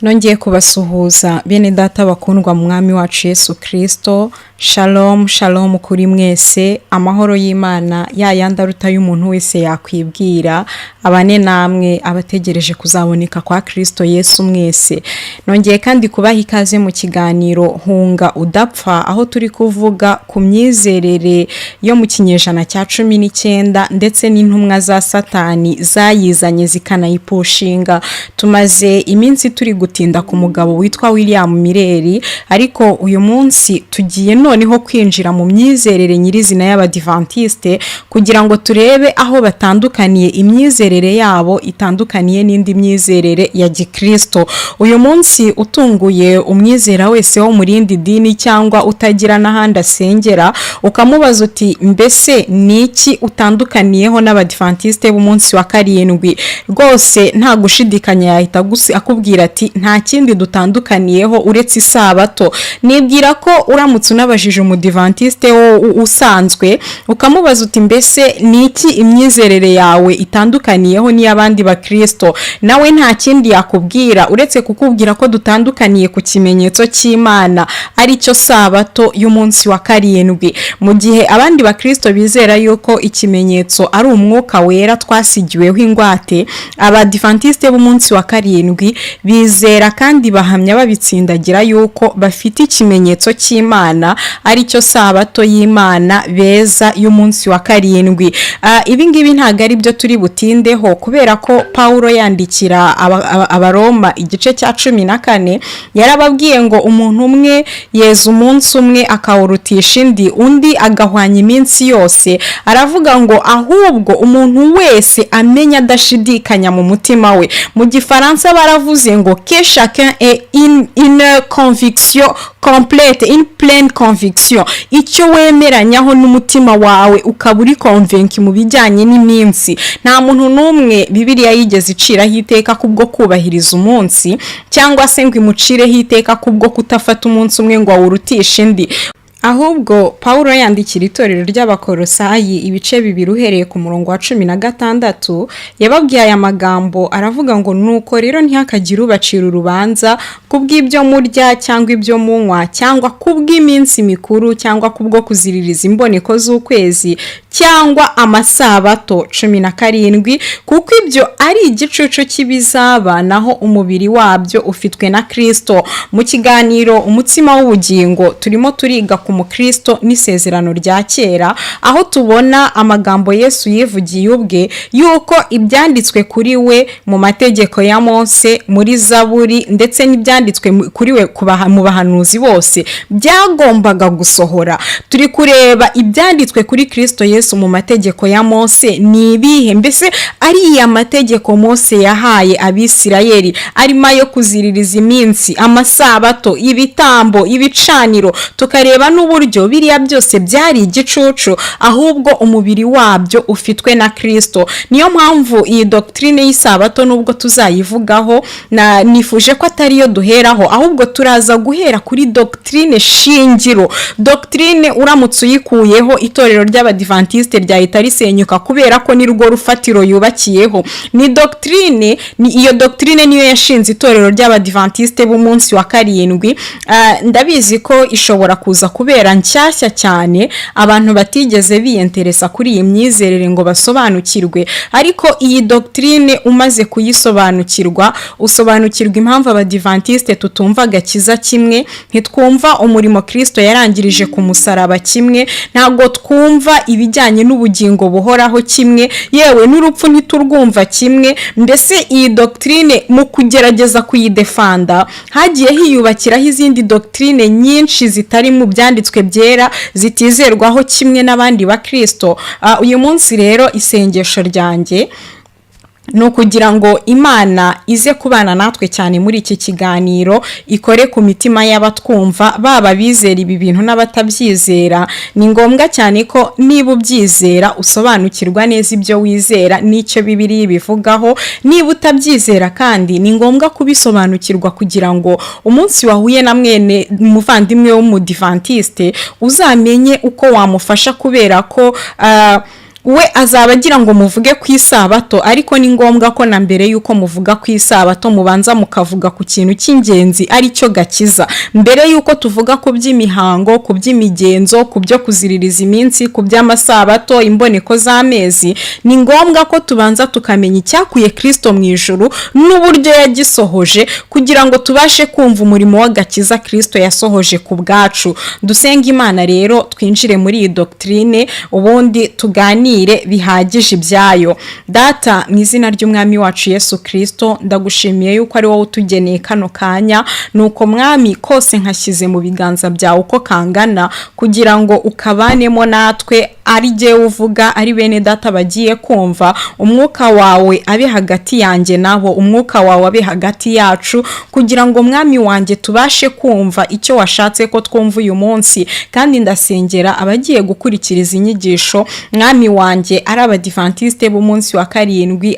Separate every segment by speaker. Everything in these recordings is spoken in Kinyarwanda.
Speaker 1: Nongeye kubasuhuza bene data bakundwa mu mwami wacu Yesu Kristo. Shalom shalom kuri mwese. Amahoro y'Imana ya yandi aruta y'umuntu wese yakwibwira abane namwe abategereje kuzaboneka kwa Kristo Yesu mwese. Nongeye kandi kubaha ikaze mu kiganiro Hunga Udapfa, aho turi kuvuga ku myizerere yo mu kinyejana cya 19 ndetse n'intumwa za Satani zayizanye zikanayipushinga. Tumaze iminsi turi gutinda ku mugabo witwa William Miller, ariko uyu munsi tugiye noneho kwinjira mu myizerere nyirizina y'Abadivantiste kugira ngo turebe aho batandukaniye, imyizerere yabo itandukaniye n'indi myizerere ya gikristo. Uyu munsi utunguye umwizera wese wo mu rindi dini cyangwa utagira n'ahandi asengera, ukamubaza uti: "Mbese ni iki utandukaniyeho n'Abadivantiste b'umunsi wa karindwi?" Rwose nta gushidikanya yahita akubwira ati: "Nta kindi dutandukaniyeho uretse isabato." Nibwira ko uramutse unabajije umudivantiste wo usanzwe, ukamubaza uti: "Mbese ni iki imyizerere yawe itandukaniyeho n'iy'abandi bakristo?" nawe nta kindi yakubwira uretse kukubwira ko dutandukaniye ku kimenyetso cy'Imana, aricyo sabato y'umunsi wa karindwi. Mu gihe abandi bakristo bizera yuko ikimenyetso ari umwuka wera twasigiweho ingwate, Abadivantiste b'umunsi wa karindwi bizera kandi bahamya babitsindagira yuko bafite ikimenyetso cy'Imana, aricyo sabato y'Imana beza y'umunsi wa karindwi. Ibi ngibi ntabwo ari byo turi butindeho, kubera ko Pawulo yandikira Abaroma igice cya 14 yarababwiye ngo umuntu umwe yeza umunsi umwe akawurutisha indi, undi agahwanya iminsi yose. Aravuga ngo ahubwo umuntu wese amenya adashidikanya mu mutima we. Mu Gifaransa baravuze ngo "que chacun ait une conviction complète, une pleine conviction". Icyo wemeranyaho n'umutima wawe, ukaba uri convaincu mu bijyanye n'iminsi. Nta muntu n'umwe Bibiliya yigeze iciraho iteka kubwo kubahiriza umunsi, cyangwa se ngo imucireho iteka kubwo kutafata umunsi umwe ngo awurutishe indi. Ahubwo Paul yandikira itorero ry'Abakorosayi ibice 2 uhereye ku murongo wa 16 yababwiye aya magambo, aravuga ngo: "Nuko rero ntihakagire ubacira urubanza kubw'ibyo murya cyangwa ibyo munywa, cyangwa kubw'iminsi mikuru, cyangwa kubwo kuziririza imboneko z'ukwezi cyangwa amasabato." 17: "Kuko ibyo ari igicucu cy'ibizaba, naho umubiri wabyo ufitwe na Kristo." Mu kiganiro Umutsima w'Ubugingo turimo turiga ku mukristo n'isezerano rya kera, aho tubona amagambo Yesu yivugiye ubwe yuko ibyanditswe kuri we mu mategeko ya Mose, muri Zaburi, ndetse n'ibyanditswe kuri we mu bahanuzi bose byagombaga gusohora. Turi kureba ibyanditswe kuri Kristo Yesu mu mategeko ya Mose ni ibihe. Mbese ariya mategeko Mose yahaye Abisirayeli arimo ayo kuziririza iminsi, amasabato, ibitambo, ibicaniro, tukareba n'uburyo biriya byose byari igicucu, ahubwo umubiri wabyo ufitwe na Kristo. Niyo mpamvu iyi doctrine y'isabato, nubwo tuzayivugaho, na nifuje ko atariyo duheraho, ahubwo turaza guhera kuri doctrine shingiro, doctrine uramutse uyikuyeho itorero ry'Abadivantiste ryahita risenyuka, kubera ko ni rwo rufatiro yubakiyeho. Ni doctrine, ni iyo doctrine niyo yashinze itorero ry'Abadivantiste b'umunsi wa karindwi. Ndabizi ko ishobora kuza kubera nshyashya cyane abantu batigeze biyenteresa kuri iyi myizerere ngo basobanukirwe, ariko iyi doctrine umaze kuyisobanukirwa, usobanukirwa impamvu Abadivantiste tutumva agakiza kimwe, ntitwumva umurimo Kristo yarangirije ku musaraba kimwe, ntabwo twumva ibijyanye n'ubugingo buhoraho kimwe, yewe n'urupfu ntiturwumva kimwe. Mbese iyi doctrine, mu kugerageza kuyidefanda, hagiye hiyubakiraho izindi doctrine nyinshi zitari mu byanditswe byera, zitizerwaho kimwe n'abandi bakristo. Uyu munsi rero isengesho ryanjye ni ukugira ngo Imana ize kubana natwe cyane muri iki kiganiro, ikore ku mitima y'abatwumva, baba bizera ibi bintu n'abatabyizera. Ni ngombwa cyane ko niba ubyizera usobanukirwa neza ibyo wizera n'icyo Bibiliya ibivugaho. Niba utabyizera kandi ni ngombwa kubisobanukirwa, kugira ngo umunsi wahuye na mwene umuvandimwe w'umudivantiste uzamenye uko wamufasha, kubera ko We azaba agira ngo muvuge ku isabato, ariko ni ngombwa ko na mbere y'uko muvuga ku isabato mubanza mukavuga ku kintu cy'ingenzi, ari cyo gakiza. Mbere y'uko tuvuga ku by'imihango, ku by'imigenzo, ku byo kuziririza iminsi, ku by'amasabato, imboneko z'amezi, ni ngombwa ko tubanza tukamenya icyakuye Kirisito mu ijuru n'uburyo yagisohoje, kugira ngo tubashe kumva umurimo w'agakiza Kirisito yasohoje ku bwacu. Dusenga Imana rero, twinjire muri iyi doctrine, ubundi tuganire bihagije ibyayo. Data, mu izina ry'Umwami wacu Yesu Kirisito, ndagushimiye yuko ari wowe utugeneye kano kanya. Nuko Mwami, kose nkashyize mu biganza byawe uko kangana, kugira ngo ukabanemo natwe, ari jyewe uvuga, ari bene data bagiye kumva. Umwuka wawe abe hagati yanjye nabo, umwuka wawe abe hagati yacu, kugira ngo Mwami wanjye tubashe kumva icyo washatse ko twumva uyu munsi. Kandi ndasengera abagiye gukurikiriza inyigisho, Mwami wanjye, ari Abadivantisite b'umunsi wa karindwi,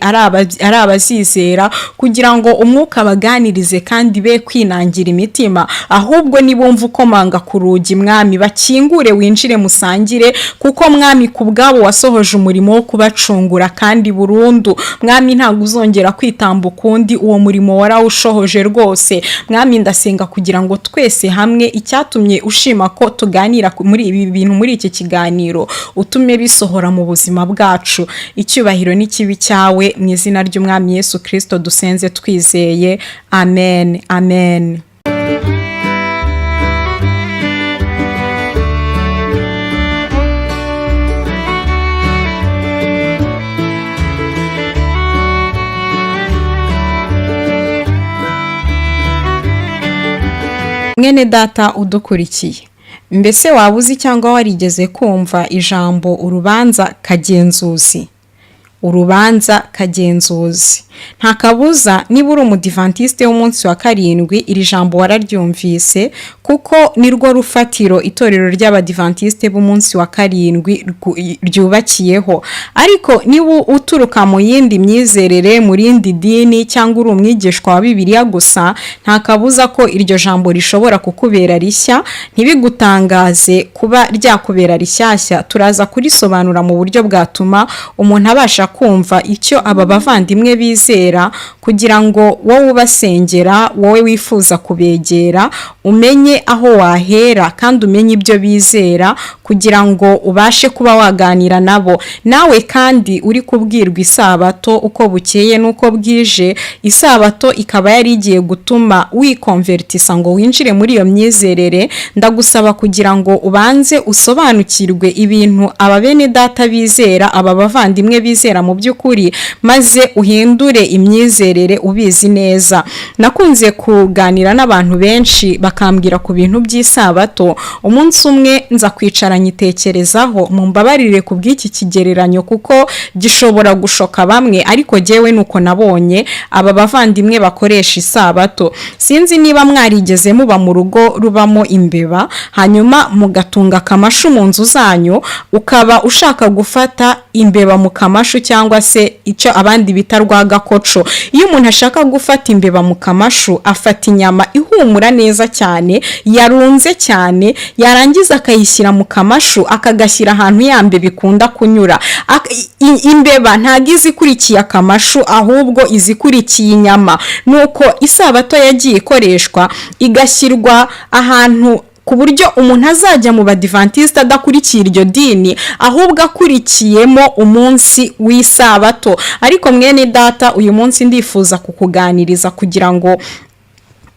Speaker 1: ari abazizera, kugira ngo umwuka baganirize kandi be kwinangira imitima, ahubwo nibumva ukomanga ku rugi, Mwami, bakingure winjire musangire, kuko Mwami, ku bwabo wasohoje umurimo wo kubacungura kandi burundu. Mwami, ntabwo uzongera kwitamba ukundi, uwo murimo warawushohoje rwose. Mwami, ndasenga kugira ngo twese hamwe icyatumye ushima ko tuganira muri ibi bintu muri iki kiganiro, utume bisohora mu buzima bwacu. Icyubahiro n'ikibi cyawe. Mu izina ry'Umwami Yesu Kirisito dusenze twizeye, amen, amen. Mwene data udukurikiye, mbese waba uzi cyangwa warigeze kumva ijambo urubanza kagenzuzi? Urubanza kagenzuzi, nta kabuza niba uri Umudivantiste w'umunsi wa karindwi, iri jambo wararyumvise, kuko nirwo rufatiro itorero ry'Abadivantiste b'umunsi wa karindwi ryubakiyeho. Ariko niba uturuka mu yindi myizerere, mu rindi dini, cyangwa uri umwigishwa wa Bibiliya gusa, nta kabuza ko iryo jambo rishobora kukubera rishya. Ntibigutangaze kuba ryakubera rishyashya. Turaza kurisobanura mu buryo bwatuma umuntu abasha kumva icyo aba bavandimwe bizera, kugira ngo wowe ubasengera, wowe wifuza kubegera, umenye aho wahera kandi umenye ibyo bizera, kugira ngo ubashe kuba waganira nabo. Nawe kandi uri kubwirwa isabato uko bukeye n'uko bwije, isabato ikaba yari igiye gutuma wikonvertisa ngo winjire muri iyo myizerere, ndagusaba kugira ngo ubanze usobanukirwe ibintu aba bene data bizera, aba bavandimwe bizera mu by'ukuri, maze uhindure imyizerere ubizi neza. Nakunze kuganira n'abantu benshi bakambwira ku bintu by'isabato. Umunsi umwe nza kwicara nyitekerezaho. Mumbabarire ku bw'iki kigereranyo kuko gishobora gushoka bamwe, ariko jyewe nuko nabonye aba bavandimwe bakoresha isabato. Sinzi niba mwarigeze muba mu rugo rubamo imbeba, hanyuma mugatunga akamashu mu nzu zanyu, ukaba ushaka gufata imbeba mu kamashu, cyangwa se icyo abandi bita rwagakoco. Iyo umuntu ashaka gufata imbeba mu kamashu, afata inyama ihumura neza cyane, yarunze cyane, yarangiza akayishyira mu kamashu, akagashyira ahantu ya mbeba ikunda kunyura. Imbeba ntabwo izi ikurikiye akamashu, ahubwo izi ikurikiye inyama. Nuko isabato yagiye ikoreshwa, igashyirwa ahantu ku buryo umuntu azajya mu Badivantiste adakurikiye iryo dini, ahubwo akurikiyemo umunsi w'isabato. Ariko mwene data, uyu munsi ndifuza kukuganiriza kugira ngo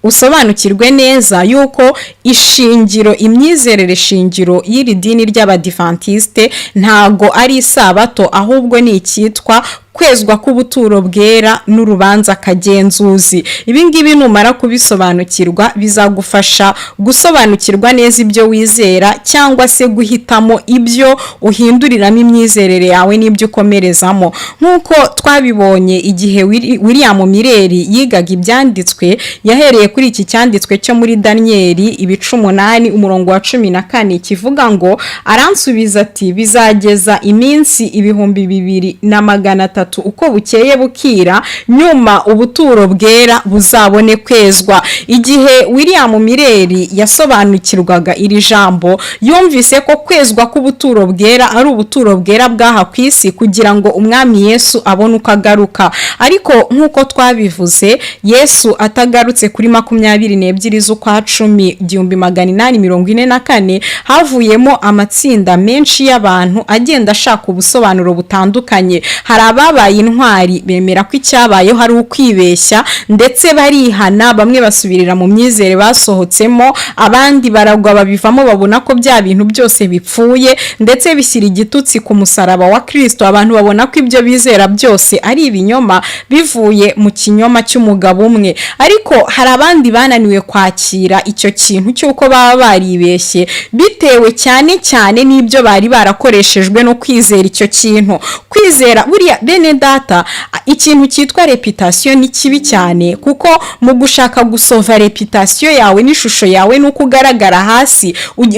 Speaker 1: usobanukirwe neza yuko ishingiro, imyizerere shingiro y'iri dini ry'Abadivantiste ntago ari isabato, ahubwo ni icyitwa kwezwa k'ubuturo bwera n'urubanza kagenzuzi. Ibi ngibi numara kubisobanukirwa, bizagufasha gusobanukirwa neza ibyo wizera, cyangwa se guhitamo ibyo uhinduriramo imyizerere yawe n'ibyo ukomerezamo. Nk'uko twabibonye igihe William Miller yigaga ibyanditswe, yahereye kuri iki cyanditswe cyo muri Daniyeli ibice 8, umurongo wa 14, kivuga ngo: "Aransubiza ati: 'Bizageza iminsi 2300." 3 uko bukeye bukira, nyuma ubuturo bwera buzabone kwezwa. Igihe William Miller yasobanukirwaga iri jambo, yumvise ko kwezwa k'ubuturo bwera ari ubuturo bwera bw'aha ku isi, kugira ngo Umwami Yesu abone uko agaruka. Ariko nk'uko twabivuze, Yesu atagarutse kuri 22 z'ukwa 10 1844, havuyemo amatsinda menshi y'abantu agenda ashaka ubusobanuro butandukanye. Hari ababaye intwari, bemera ko icyabayeho ari ukwibeshya, ndetse barihana, bamwe basubirira mu myizere basohotsemo, abandi baragwa babivamo, babona ko bya bintu byose bipfuye, ndetse bishyira igitutsi ku musaraba wa Kirisito. Abantu babona ko ibyo bizera byose ari ibinyoma bivuye mu kinyoma cy'umugabo umwe. Ariko hari abandi bananiwe kwakira icyo kintu cy'uko baba baribeshye, bitewe cyane cyane n'ibyo bari barakoreshejwe no kwizera icyo kintu. Kwizera buriya, bene data, ikintu cyitwa réputation ni kibi cyane, kuko mu gushaka gusova réputation yawe n'ishusho yawe n'uko ugaragara hasi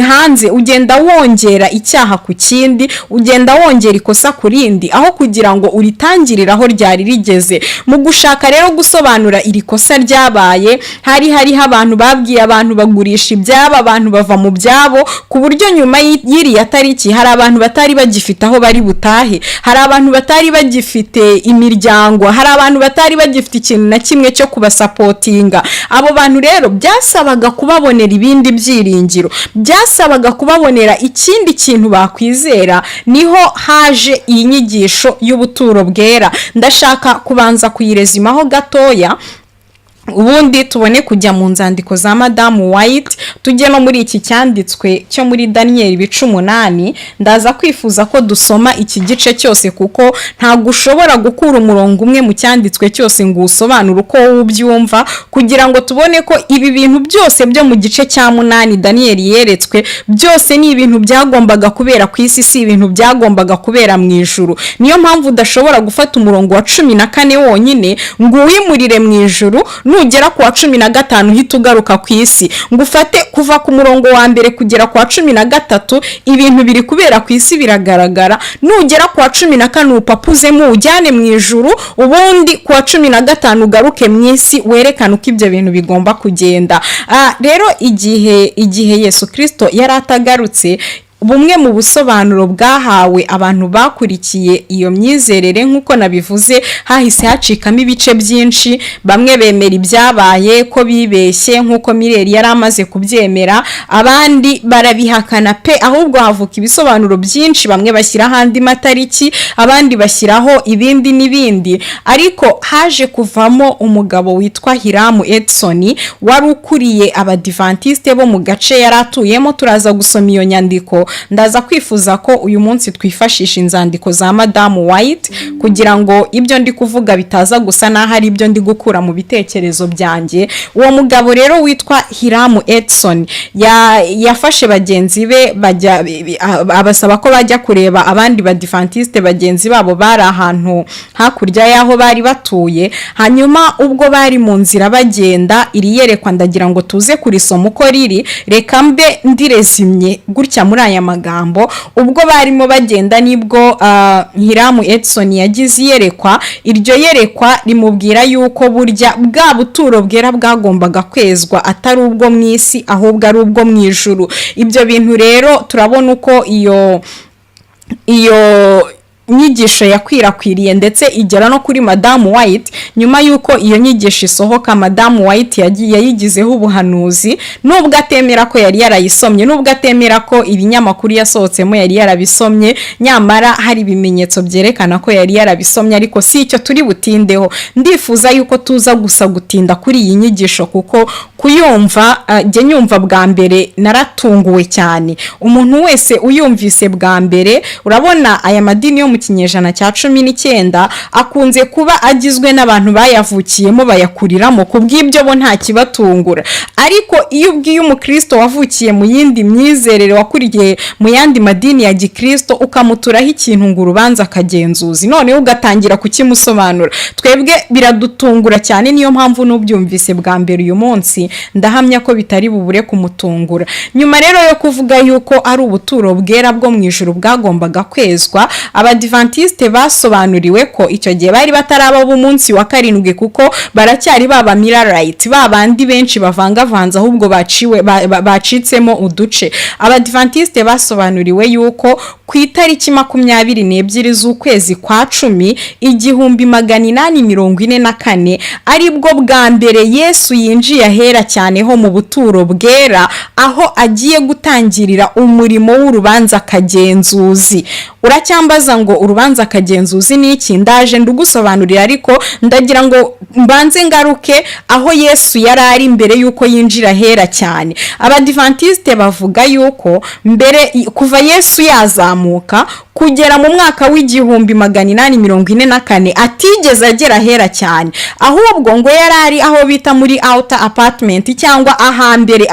Speaker 1: hanze, ugenda wongera icyaha ku kindi, ugenda wongera ikosa ku rindi, aho kugira ngo uritangirire aho ryari rigeze. Mu gushaka rero gusobanura iri kosa ryabaye, hari hariho abantu babwiye abantu bagurisha ibyabo, abantu bava mu byabo, ku buryo nyuma y'iriya tariki hari abantu batari bagifite aho bari butahe, hari abantu batari bagifite imiryango, hari abantu batari bagifite ikintu na kimwe cyo kubasapotinga. Abo bantu rero byasabaga kubabonera ibindi byiringiro, byasabaga kubabonera ikindi kintu bakwizera. Niho haje iyi nyigisho y'ubuturo bwera. Ndashaka kubanza kuyirezimaho gatoya, ubundi tubone kujya mu nzandiko za Madamu White, tujye no muri iki cyanditswe cyo muri Daniyeli ibice 8. Ndaza kwifuza ko dusoma iki gice cyose, kuko ntabwo ushobora gukura umurongo umwe mu cyanditswe cyose ngo uwusobanure uko wowe ubyumva, kugira ngo tubone ko ibi bintu byose byo mu gice cya 8 Daniyeli yeretswe byose ni ibintu byagombaga kubera ku isi, si ibintu byagombaga kubera mu ijuru. Niyo mpamvu udashobora gufata umurongo wa 14 wonyine ngo uwimurire mu ijuru, nugera ku wa 15 uhita ugaruka ku isi, ngo ufate kuva ku murongo wa 1 kugera ku wa 13, ibintu biri kubera ku isi biragaragara, nugera ku wa 14 upapuzemo ujyane mu ijuru, ubundi ku wa 15 ugaruke mu isi werekane uko ibyo bintu bigomba kugenda. Rero igihe Yesu Kirisito yari atagarutse, bumwe mu busobanuro bwahawe abantu bakurikiye iyo myizerere, nk'uko nabivuze, hahise hacikamo ibice byinshi. Bamwe bemera ibyabaye ko bibeshye, nk'uko Miller yari amaze kubyemera, abandi barabihakana pe. Ahubwo havuka ibisobanuro byinshi, bamwe bashyiraho andi matariki, abandi bashyiraho ibindi n'ibindi. Ariko haje kuvamo umugabo witwa Hiram Edson, wari ukuriye Abadivantisite bo mu gace yari atuyemo. Turaza gusoma iyo nyandiko. Ndaza kwifuza ko uyu munsi twifashisha inzandiko za Madamu White, kugira ngo ibyo ndi kuvuga bitaza gusa n'aho ari ibyo ndi gukura mu bitekerezo byanjye. Uwo mugabo rero witwa Hiram Edson yafashe bagenzi be, bajya abasaba ko bajya kureba abandi Badivantiste bagenzi babo bari ahantu hakurya y'aho bari batuye. Hanyuma ubwo bari mu nzira bagenda, iri yerekwa ndagira ngo tuze kurisoma uko riri. Reka mbe ndirezimye gutya muri aya magambo: ubwo barimo bagenda, nibwo Hiram Edson yagize iyerekwa. Iryo yerekwa rimubwira yuko burya bwa buturo bwera bwagombaga kwezwa atari ubwo mu isi, ahubwo ari ubwo mu ijuru. Ibyo bintu rero turabona uko iyo nyigisho yakwirakwiriye, ndetse igera no kuri Madamu White. Nyuma y'uko iyo nyigisho isohoka, Madamu White yagiye yayigizeho ubuhanuzi, nubwo atemera ko yari yarayisomye, nubwo atemera ko ibinyamakuru yasohotsemo yari yarabisomye, nyamara hari ibimenyetso byerekana ko yari yarabisomye. Ariko si icyo turi butindeho. Ndifuza yuko tuza gusa gutinda kuri iyi nyigisho, kuko kuyumva, jye nyumva bwa mbere naratunguwe cyane. Umuntu wese uyumvise bwa mbere, urabona aya madini yo mu kinyejana cya 19 akunze kuba agizwe n'abantu bayavukiyemo, bayakuriramo, ku bw'ibyo bo nta kibatungura. Ariko iyo ubwiye umukristo wavukiye mu yindi myizerere, wakuriye mu yandi madini ya gikristo, ukamuturaho ikintu ngo urubanza akagenzuzi, noneho ugatangira kukimusobanura, twebwe biradutungura cyane. Niyo mpamvu n'ubyumvise bwa mbere uyu munsi Ndahamya ko bitari bubure kumutungura. Nyuma rero yo kuvuga yuko ari ubuturo bwera bwo mu ijuru bwagombaga kwezwa, Abadivantisite basobanuriwe ko icyo gihe bari bataraba b'umunsi wa karindwi, kuko baracyari baba Millerite, ba bandi benshi bavangavanze, ahubwo baciwe bacitsemo uduce. Abadivantisite basobanuriwe yuko ku itariki 22 z'ukwezi kwa 10, 1844, aribwo bwa mbere Yesu yinjiye ahera cyane ho mu buturo bwera, aho agiye gutangirira umurimo w'urubanza kagenzuzi. Uracyambaza ngo urubanza kagenzuzi ni iki? Ndaje ndugusobanurira, ariko ndagira ngo mbanze ngaruke aho Yesu yari ari mbere y'uko yinjira ahera cyane. Abadivantisite bavuga yuko mbere, kuva Yesu yazamuka kugera mu mwaka w'1844, atigeze agera ahera cyane, ahubwo ngo yari ari aho bita muri outer apartment, cyangwa ahambere,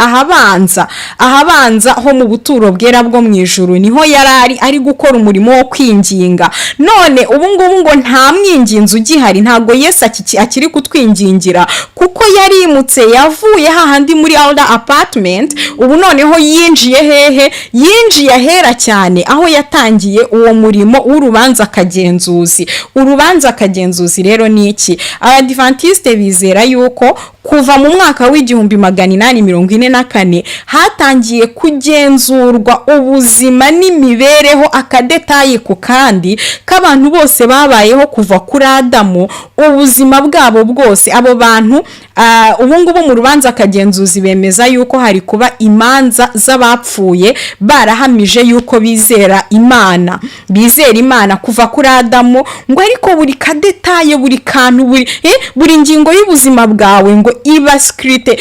Speaker 1: ahabanza ho mu buturo bwera bwo mu ijuru. Niho yari ari gukora umurimo wo kwinginga. None ubu ngubu ngo nta mwinginzi ugihari, ntabwo Yesu akiri kutwingingira, kuko yarimutse, yavuye hahandi muri outer apartment. Ubu noneho yinjiye hehe? Yinjiye ahera cyane, aho yatangiye uwo murimo w'urubanza kagenzuzi. Urubanza kagenzuzi rero ni iki? Abadivantisite bizera yuko kuva mu mwaka w'1844 hatangiye kugenzurwa ubuzima n'imibereho, akadétail ku kandi, k'abantu bose babayeho kuva kuri Adamu, ubuzima bwabo bwose. Abo bantu ubu ngubu mu rubanza kagenzuzi bemeza yuko hari kuba imanza z'abapfuye barahamije yuko bizera Imana, bizera Imana kuva kuri Adamu. Ngo ariko buri kadétail, buri kantu, buri ngingo y'ubuzima bwawe ngo iba scruté,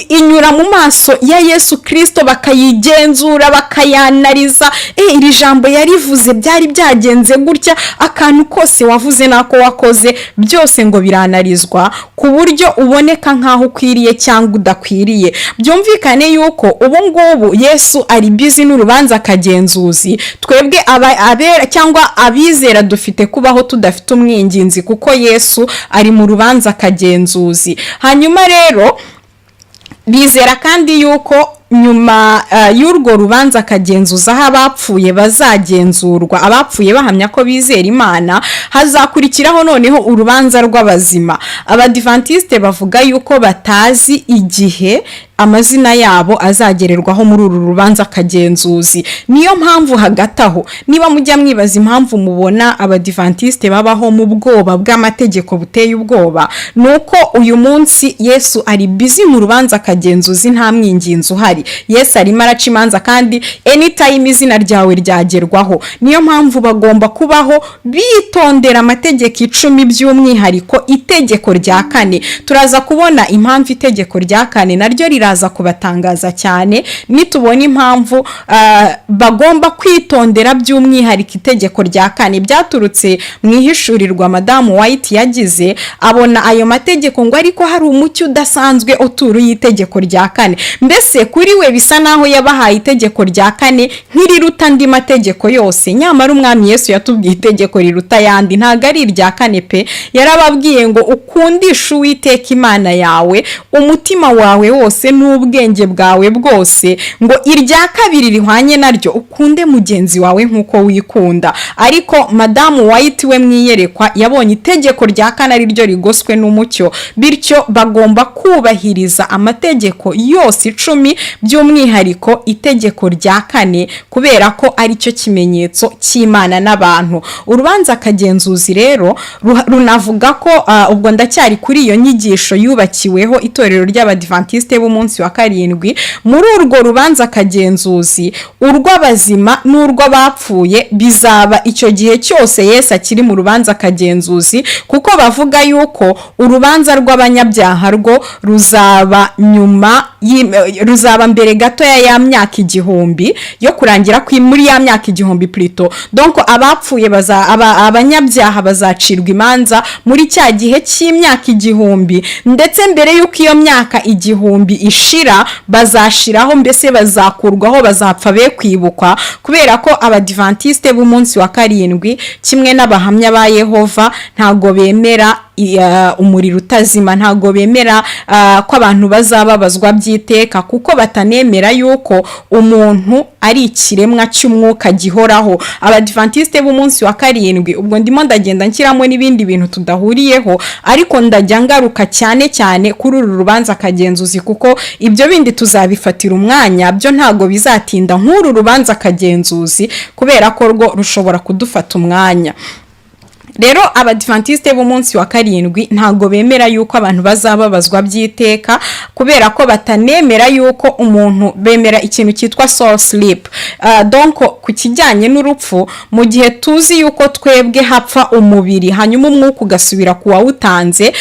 Speaker 1: inyura mu maso ya Yesu Kirisito, bakayigenzura, bakayanariza. Iri jambo yarivuze, byari byagenze gutya, akantu kose wavuze n'ako wakoze, byose ngo biranarizwa ku buryo uboneka nk'aho ukwiriye cyangwa udakwiriye. Byumvikane yuko ubu ngubu Yesu ari busy n'urubanza kagenzuzi. Twebwe abera cyangwa abizera dufite kubaho tudafite umwinginzi, kuko Yesu ari mu rubanza kagenzuzi. Hanyuma rero bizera kandi yuko nyuma y'urwo rubanza kagenzuza, aho abapfuye bazagenzurwa, abapfuye bahamya ko bizera Imana, hazakurikiraho noneho urubanza rw'abazima. Abadivantisite bavuga yuko batazi igihe amazina yabo azagererwaho muri uru rubanza kagenzuzi. Niyo mpamvu hagati aho, niba mujya mwibaza impamvu mubona Abadivantisite babaho mu bwoba bw'amategeko buteye ubwoba, ni uko uyu munsi Yesu ari busy mu rubanza kagenzuzi, nta mwinginzi uhari. Yesu arimo araca imanza, kandi anytime izina ryawe ryagerwaho. Niyo mpamvu bagomba kubaho bitondera amategeko 10, by'umwihariko itegeko rya kane. Turaza kubona impamvu itegeko rya kane naryo riraza kubatangaza cyane, nitubona impamvu bagomba kwitondera by'umwihariko itegeko rya kane. Byaturutse mu ihishurirwa Madamu White yagize, abona ayo mategeko, ngo ariko hari umucyo udasanzwe uturu y'itegeko rya kane. Mbese kuri we bisa naho yabahaye itegeko rya kane nk'iriruta andi mategeko yose, nyamara Umwami Yesu yatubwiye itegeko riruta ayandi, ntabwo ari irya kane pe. Yarababwiye ngo ukundishe Uwiteka Imana yawe umutima wawe wose n'ubwenge bwawe bwose, ngo irya kabiri rihwanye naryo, ukunde mugenzi wawe nk'uko wikunda. Ariko Madamu White we mu iyerekwa yabonye itegeko rya kane ari ryo rigoswe n'umucyo, bityo bagomba kubahiriza amategeko yose 10, by'umwihariko itegeko rya kane, kubera ko aricyo kimenyetso cy'Imana n'abantu. Urubanza kagenzuzi rero runavuga ko ubwo ndacyari kuri iyo nyigisho yubakiweho itorero ry'Abadivantisite b'umunsi wa karindwi, muri urwo rubanza kagenzuzi, urw'abazima n'urw'abapfuye bizaba icyo gihe cyose Yesu akiri mu rubanza kagenzuzi, kuko bavuga yuko urubanza rw'abanyabyaha rwo ruzaba nyuma, ruzaba mbere gatoya ya myaka 1000 yo kurangira muri ya myaka 1000 plutôt. Donc abapfuye abanyabyaha bazacirwa imanza muri cya gihe cy'imyaka 1000, ndetse mbere y'uko iyo myaka 1000 ishira bazashiraho, mbese bazakurwaho, bazapfa be kwibukwa, kubera ko Abadivantisite b'umunsi wa karindwi kimwe n'Abahamya ba Yehova ntago bemera Umuriro utazima. Ntabwo bemera ko abantu bazababazwa by'iteka, kuko batanemera yuko umuntu ari ikiremwa cy'umwuka gihoraho. Abadivantisite b'umunsi wa karindwi, ubwo ndimo ndagenda nshyiramo n'ibindi bintu tudahuriyeho, ariko ndajya ngaruka cyane cyane kuri uru rubanza kagenzuzi, kuko ibyo bindi tuzabifatira umwanya, byo ntabwo bizatinda nk'uru rubanza kagenzuzi, kubera ko rwo rushobora kudufata umwanya. Rero Abadivantisite b'umunsi wa karindwi ntabwo bemera yuko abantu bazababazwa by'iteka, kubera ko batanemera yuko umuntu, bemera ikintu cyitwa soul sleep. Donc ku kijyanye n'urupfu, mu gihe tuzi yuko twebwe hapfa umubiri, hanyuma umwuka ugasubira ku wawutanze,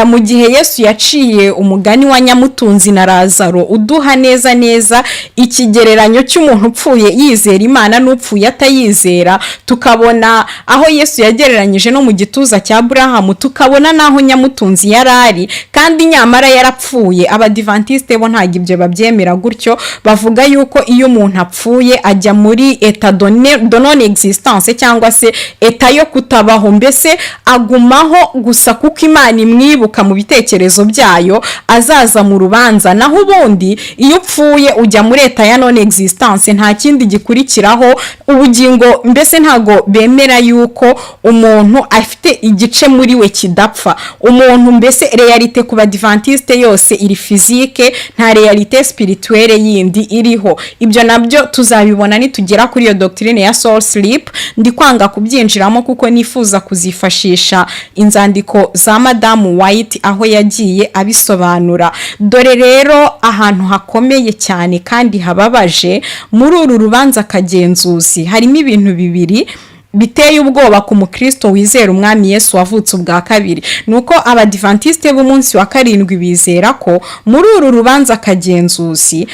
Speaker 1: mu gihe Yesu yaciye umugani wa nyamutunzi na Lazaro, uduha neza neza ikigereranyo cy'umuntu upfuye yizera Imana n'upfuye atayizera, tukabona aho Yesu yagereranyije no mu gituza cya Burahamu, tukabona n'aho nyamutunzi yari ari kandi nyamara yarapfuye. Abadivantisite bo ntabwo ibyo babyemera gutyo. Bavuga yuko iyo umuntu apfuye ajya muri état de non existence, cyangwa se état yo kutabaho. Mbese agumaho gusa kuko Imana imwibuka mu bitekerezo byayo, azaza mu rubanza. Naho ubundi iyo upfuye ujya muri état ya non existence, nta kindi gikurikiraho ubugingo. Mbese ntabwo bemera yuko umuntu afite igice muri we kidapfa. Umuntu mbese, réalité ku Badivantiste yose iri physique, nta réalité spirituelle yindi iriho. Ibyo nabyo tuzabibona nitugera kuri iyo doctrine ya soul sleep. Ndi kwanga kubyinjiramo kuko nifuza kuzifashisha inzandiko za Madamu White, aho yagiye abisobanura. Dore rero ahantu hakomeye cyane kandi hababaje muri uru rubanza kagenzuzi, harimo ibintu bibiri biteye ubwoba ku mukristo wizera Umwami Yesu wavutse ubwa kabiri. Ni uko Abadivantisite b'umunsi wa karindwi bizera ko muri uru rubanza kagenzuzi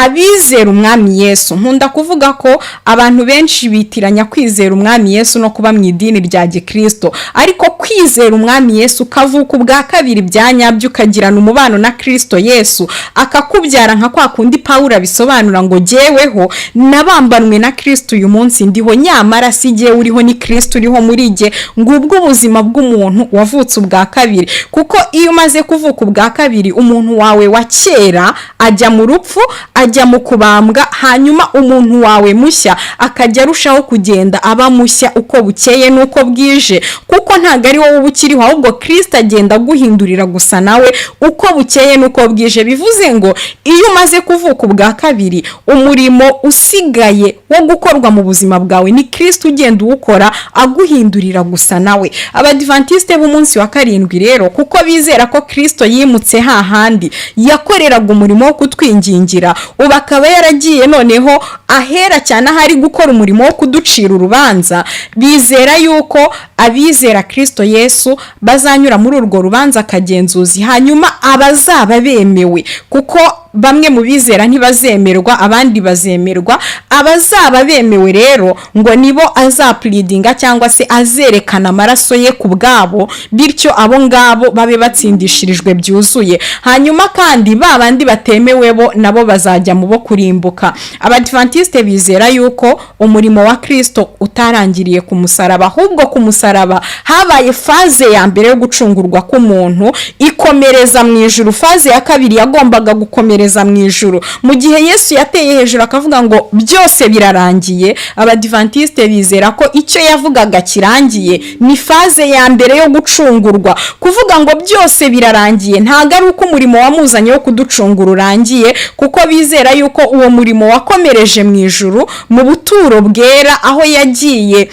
Speaker 1: abizera Umwami Yesu, nkunda kuvuga ko abantu benshi bitiranya kwizera Umwami Yesu no kuba mu idini rya gikristo, ariko kwizera Umwami Yesu, ukavuka ubwa kabiri bya nyabyo, ukagirana umubano na Kristo Yesu, akakubyara, nka kwa kundi Pawulo abisobanura ngo: "Jyeweho nabambanwe na Kristo, uyu munsi ndiho, nyamara si jyewe uriho, ni Kristo uriho muri jye." Ngubwo ubuzima bw'umuntu wavutse ubwa kabiri, kuko iyo umaze kuvuka ubwa kabiri, umuntu wawe wa kera ajya mu rupfu, ajya mu kubambwa, hanyuma umuntu wawe mushya akajya arushaho kugenda aba mushya uko bukeye n'uko bwije, kuko ntabwo ari wowe uba ukiriho, ahubwo Kirisita agenda aguhindurira gusa nawe uko bukeye n'uko bwije. Bivuze ngo iyo umaze kuvuka ubwa kabiri, umurimo usigaye wo gukorwa mu buzima bwawe ni Kirisita ugenda uwukora, aguhindurira gusa nawe. Abadivantisite b'umunsi wa karindwi rero, kuko bizera ko Kirisito yimutse hahandi yakoreraga umurimo wo kutwingingira, ubu akaba yaragiye noneho ahera cyane aho ari gukora umurimo wo kuducira urubanza, bizera yuko abizera Kirisito Yesu bazanyura muri urwo rubanza kagenzuzi, hanyuma abazaba bemewe, kuko bamwe mu bizera ntibazemerwa, abandi bazemerwa, abazaba bemewe rero ngo nibo azapleadinga cyangwa se azerekana amaraso ye ku bwabo, bityo abo ngabo babe batsindishirijwe byuzuye. Hanyuma kandi ba bandi batemewe bo nabo bazajya mu bo kurimbuka. Abadivantisite bizera yuko umurimo wa Kirisito utarangiriye ku musaraba, ahubwo ku musaraba habaye phase ya mbere yo gucungurwa k'umuntu, ikomereza mu ijuru. Phase ya kabiri yagombaga gukomereza mu ijuru mu gihe Yesu yateye hejuru akavuga ngo: "Byose birarangiye." Abadivantisite bizera ko icyo yavugaga kirangiye ni phase ya mbere yo gucungurwa. Kuvuga ngo byose birarangiye ntabwo ari uko umurimo wamuzanye wo kuducungura urangiye, kuko bizera yuko uwo murimo wakomereje mu ijuru mu buturo bwera, aho yagiye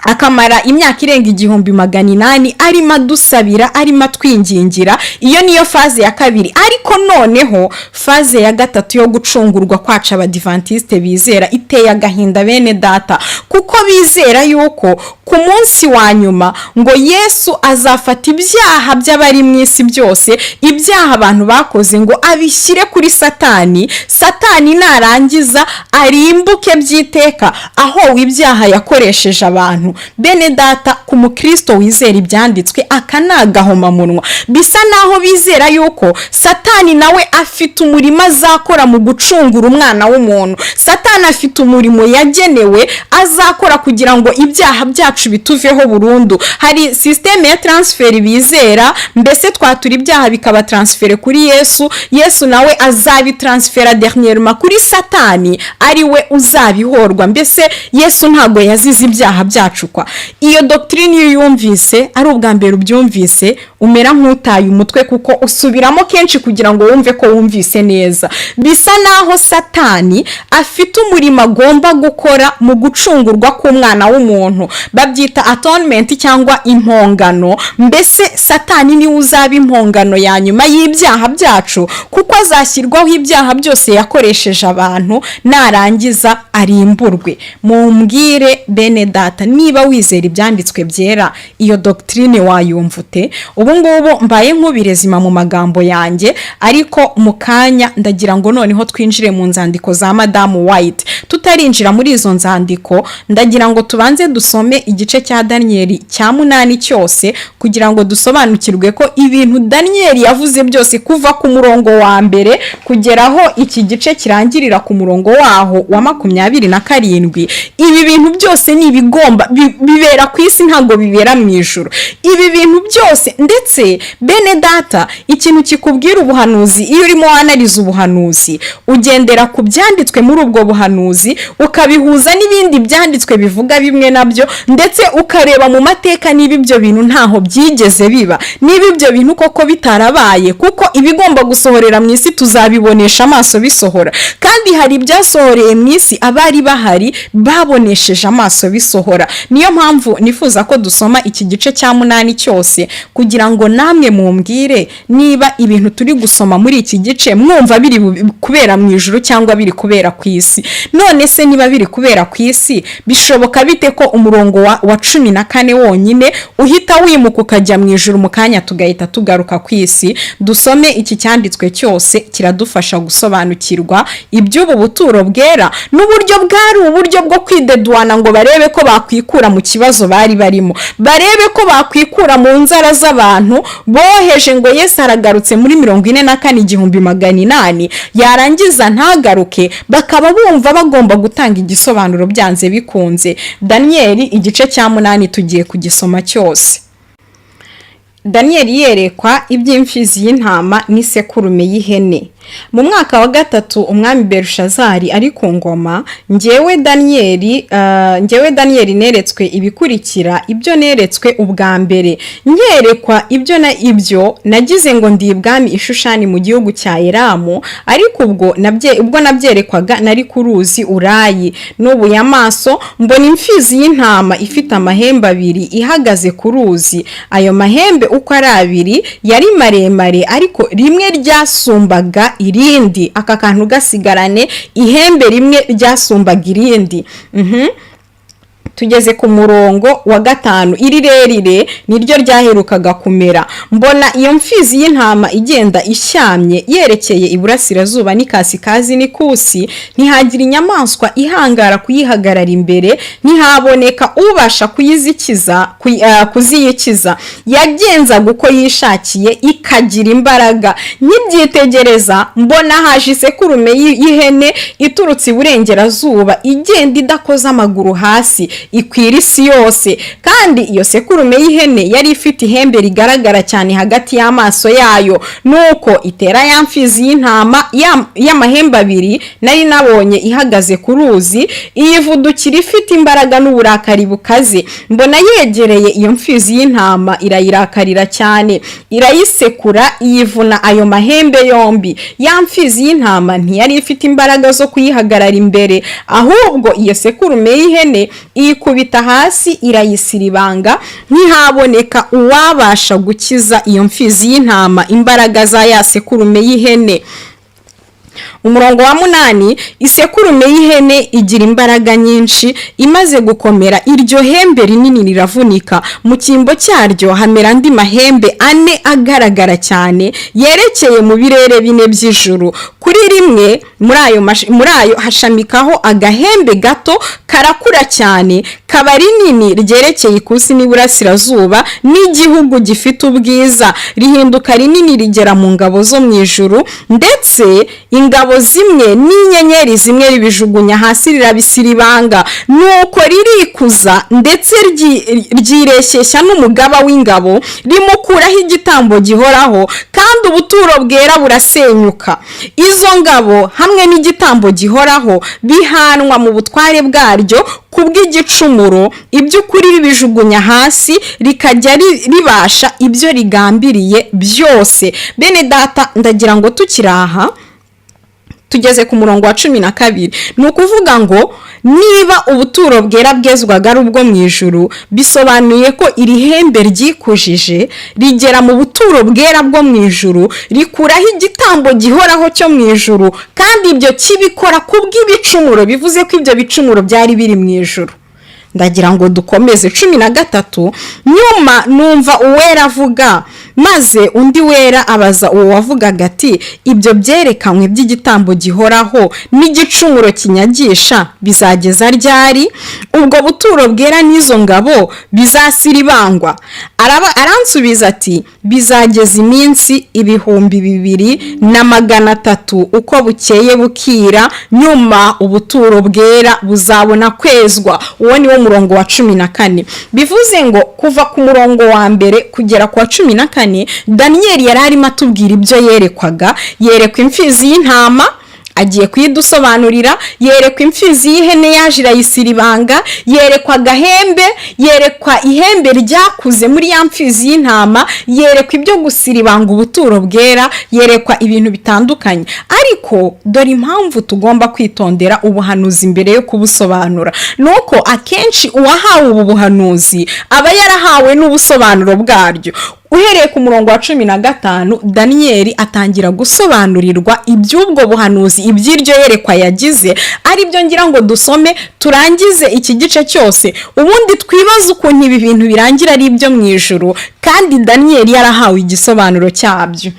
Speaker 1: akamara imyaka irenga 1800 arimo adusabira, arimo atwingingira. Iyo niyo phase ya kabiri. Ariko noneho phase ya gatatu yo gucungurwa kwacu, Abadivantisite bizera, iteye agahinda, bene Data, kuko bizera yuko ku munsi wa nyuma ngo Yesu azafata ibyaha by'abari mu isi byose, ibyaha abantu bakoze, ngo abishyire kuri Satani, Satani narangiza arimbuke by'iteka, aho ibyaha yakoresheje abantu. Bene data, ku mukristo wizera ibyanditswe, aka ni agahomamunwa. Bisa naho bizera yuko Satani nawe afite umurimo azakora mu gucungura umwana w'umuntu. Satani afite umurimo yagenewe azakora kugira ngo ibyaha byacu bituveho burundu. Hari système ya transfert bizera, mbese twatura ibyaha bikaba transféré kuri Yesu, Yesu nawe azabitransfera dernièrement kuri Satani, ari we uzabihorwa. Mbese Yesu ntabwo yazize ibyaha byacu kwa. Iyo doctrine, iyo uyumvise ari ubwa mbere ubyumvise, umera nk'utaye umutwe, kuko usubiramo kenshi kugira ngo wumve ko wumvise neza. Bisa naho Satani afite umurimo agomba gukora mu gucungurwa k'umwana w'umuntu. Babyita atonement cyangwa impongano. Mbese Satani niwe uzaba impongano ya nyuma y'ibyaha byacu, kuko azashyirwaho ibyaha byose yakoresheje abantu, narangiza arimburwe. Mumbwire, bene data, niba wizera ibyanditswe byera, iyo doctrine wayumva ute? Ubu ngubu mbaye nk'ubirezima mu magambo yanjye, ariko mu kanya ndagira ngo noneho twinjire mu nzandiko za Madamu White. Tutarinjira muri izo nzandiko, ndagira ngo tubanze dusome igice cya Daniyeli cya 8 cyose, kugira ngo dusobanukirwe ko ibintu Daniyeli yavuze byose, kuva ku murongo wa 1 kugera aho iki gice kirangirira ku murongo waho wa 27, ibi bintu byose ni ibigomba bibera ku isi, ntabwo bibera mu ijuru. Ibi bintu byose, ndetse bene data, ikintu kikubwira ubuhanuzi, iyo urimo wanariza ubuhanuzi, ugendera ku byanditswe muri ubwo buhanuzi, ukabihuza n'ibindi byanditswe bivuga bimwe nabyo, ndetse ukareba mu mateka niba ibyo bintu ntaho byigeze biba, niba ibyo bintu koko bitarabaye, kuko ibigomba gusohorera mu isi tuzabibonesha amaso bisohora. Kandi hari ibyasohoreye mu isi, abari bahari babonesheje amaso bisohora. Niyo mpamvu nifuza ko dusoma iki gice cya 8 cyose, kugira ngo namwe mumbwire niba ibintu turi gusoma muri iki gice mwumva biri kubera mu ijuru cyangwa biri kubera ku isi. None se niba biri kubera ku isi, bishoboka bite ko umurongo wa 14 wonyine uhita wimuka ukajya mu ijuru, mu kanya tugahita tugaruka ku isi? Dusome iki cyanditswe cyose, kiradufasha gusobanukirwa iby'ubu buturo bwera n'uburyo bwari uburyo bwo kwideduwana, ngo barebe ko bakwikura mu kibazo bari barimo, barebe ko bakwikura mu nzara z'abantu boheje ngo Yesu aragarutse muri 44, 1800, yarangiza ntagaruke, bakaba bumva bagomba gutanga igisobanuro byanze bikunze. Daniyeli igice cya 8 tugiye kugisoma cyose. Daniyeli yerekwa iby'imfizi y'intama n'isekurume y'ihene. Mu mwaka wa 3 umwami Berushazari ari ku ngoma, njyewe Daniyeli neretswe ibikurikira ibyo neretswe ubwa mbere. Nkerekwa ibyo na ibyo, nagize ngo ndi ibwami i Shushani mu gihugu cya Elamu, ariko ubwo nabyerekwaga nari ku ruzi Urayi. Nubuye amaso, mbona imfizi y'intama ifite amahembe abiri ihagaze ku ruzi. Ayo mahembe uko ari abiri yari maremare, ariko rimwe ryasumbaga irindi. Aka kantu gasigarane: ihembe rimwe ryasumbaga irindi. Tugeze ku murongo wa 5. Iri rirerire niryo ryaherukaga kumera. Mbona iyo mfizi y'intama igenda ishyamye yerekeye iburasirazuba n'ikasikazi n'ikusi, ntihagira inyamaswa ihangara kuyihagarara imbere, ntihaboneka ubasha kuyizikiza kuziyikiza. Yagenzaga uko yishakiye, ikagira imbaraga. Nkibyitegereza, mbona haje isekurume y'ihene iturutse iburengerazuba, igenda idakoza amaguru hasi, ikwira isi yose. Kandi iyo sekurume y'ihene yari ifite ihembe rigaragara cyane hagati y'amaso yayo. Nuko itera ya mfizi y'intama y'amahembe abiri nari nabonye ihagaze ku ruzi, iyivudukira ifite imbaraga n'uburakari bukaze. Mbona yegereye iyo mfizi y'intama, irayirakarira cyane, irayisekura, iyivuna ayo mahembe yombi. Ya mfizi y'intama ntiyari ifite imbaraga zo kuyihagarara imbere, ahubwo iyo sekurume y'ihene iyikubita hasi, irayisiribanga, ntihaboneka uwabasha gukiza iyo mfizi y'intama imbaraga za ya sekurume y'ihene. Umurongo wa 8: Isekurume y'ihene igira imbaraga nyinshi, imaze gukomera iryo hembe rinini riravunika, mu cyimbo cyaryo hamera andi mahembe ane agaragara cyane yerekeye mu birere bine by'ijuru. Kuri rimwe muri ayo hashamikaho agahembe gato, karakura cyane, kaba rinini, ryerekeye ikusi n'iburasirazuba n'igihugu gifite ubwiza, rihinduka rinini, rigera mu ngabo zo mu ijuru, ndetse ingabo zimwe n'inyenyeri zimwe ribijugunya hasi, rirabisiribanga. Nuko ririkuza, ndetse ryireshyeshya n'umugaba w'ingabo, rimukuraho igitambo gihoraho, kandi ubuturo bwera burasenyuka. Izo ngabo hamwe n'igitambo gihoraho bihanwa mu butware bwaryo kubw'igicumuro. Iby'ukuri ribijugunya hasi, rikajya ribasha ibyo rigambiriye byose. Bene data, ndagira ngo tukiri aha, tugeze ku murongo wa 12. Ni ukuvuga ngo niba ubuturo bwera bwezwaga ari ubwo mu ijuru, bisobanuye ko iri hembe ryikujije rigera mu buturo bwera bwo mu ijuru, rikuraho igitambo gihoraho cyo mu ijuru, kandi ibyo kibikora kubw'ibicumuro. Bivuze ko ibyo bicumuro byari biri mu ijuru. Ndagira ngo dukomeze 13. Nyuma numva uwera avuga, maze undi wera abaza uwo wavugaga ati: "Ibyo byerekanywe by'igitambo gihoraho n'igicumuro kinyagisha bizageza ryari? Ubwo buturo bwera n'izo ngabo bizasiribangwa?" Aransubiza ati: "Bizageza iminsi 2300, uko bukeye bukira. Nyuma ubuturo bwera buzabona kwezwa." Uwo ni wo murongo wa 14. Bivuze ngo kuva ku murongo wa 1 kugera ku wa 14, Daniyeli yari arimo atubwira ibyo yerekwaga. Yerekwa imfizi y'intama, agiye kuyidusobanurira. Yerekwa imfizi y'ihene yaje irayisiribanga. Yerekwa agahembe, yerekwa ihembe ryakuze muri ya mfizi y'intama, yerekwa ibyo gusiribanga ubuturo bwera, yerekwa ibintu bitandukanye. Ariko dore impamvu tugomba kwitondera ubuhanuzi mbere yo kubusobanura, ni uko akenshi uwahawe ubu buhanuzi aba yarahawe n'ubusobanuro bwaryo. Uhereye ku murongo wa 15, Daniyeli atangira gusobanurirwa iby'ubwo buhanuzi, iby'iryo yerekwa yagize, aribyo ngira ngo dusome turangize iki gice cyose, ubundi twibaze ukuntu ibi bintu birangira ari ibyo mu ijuru kandi Daniyeli yarahawe igisobanuro cyabyo.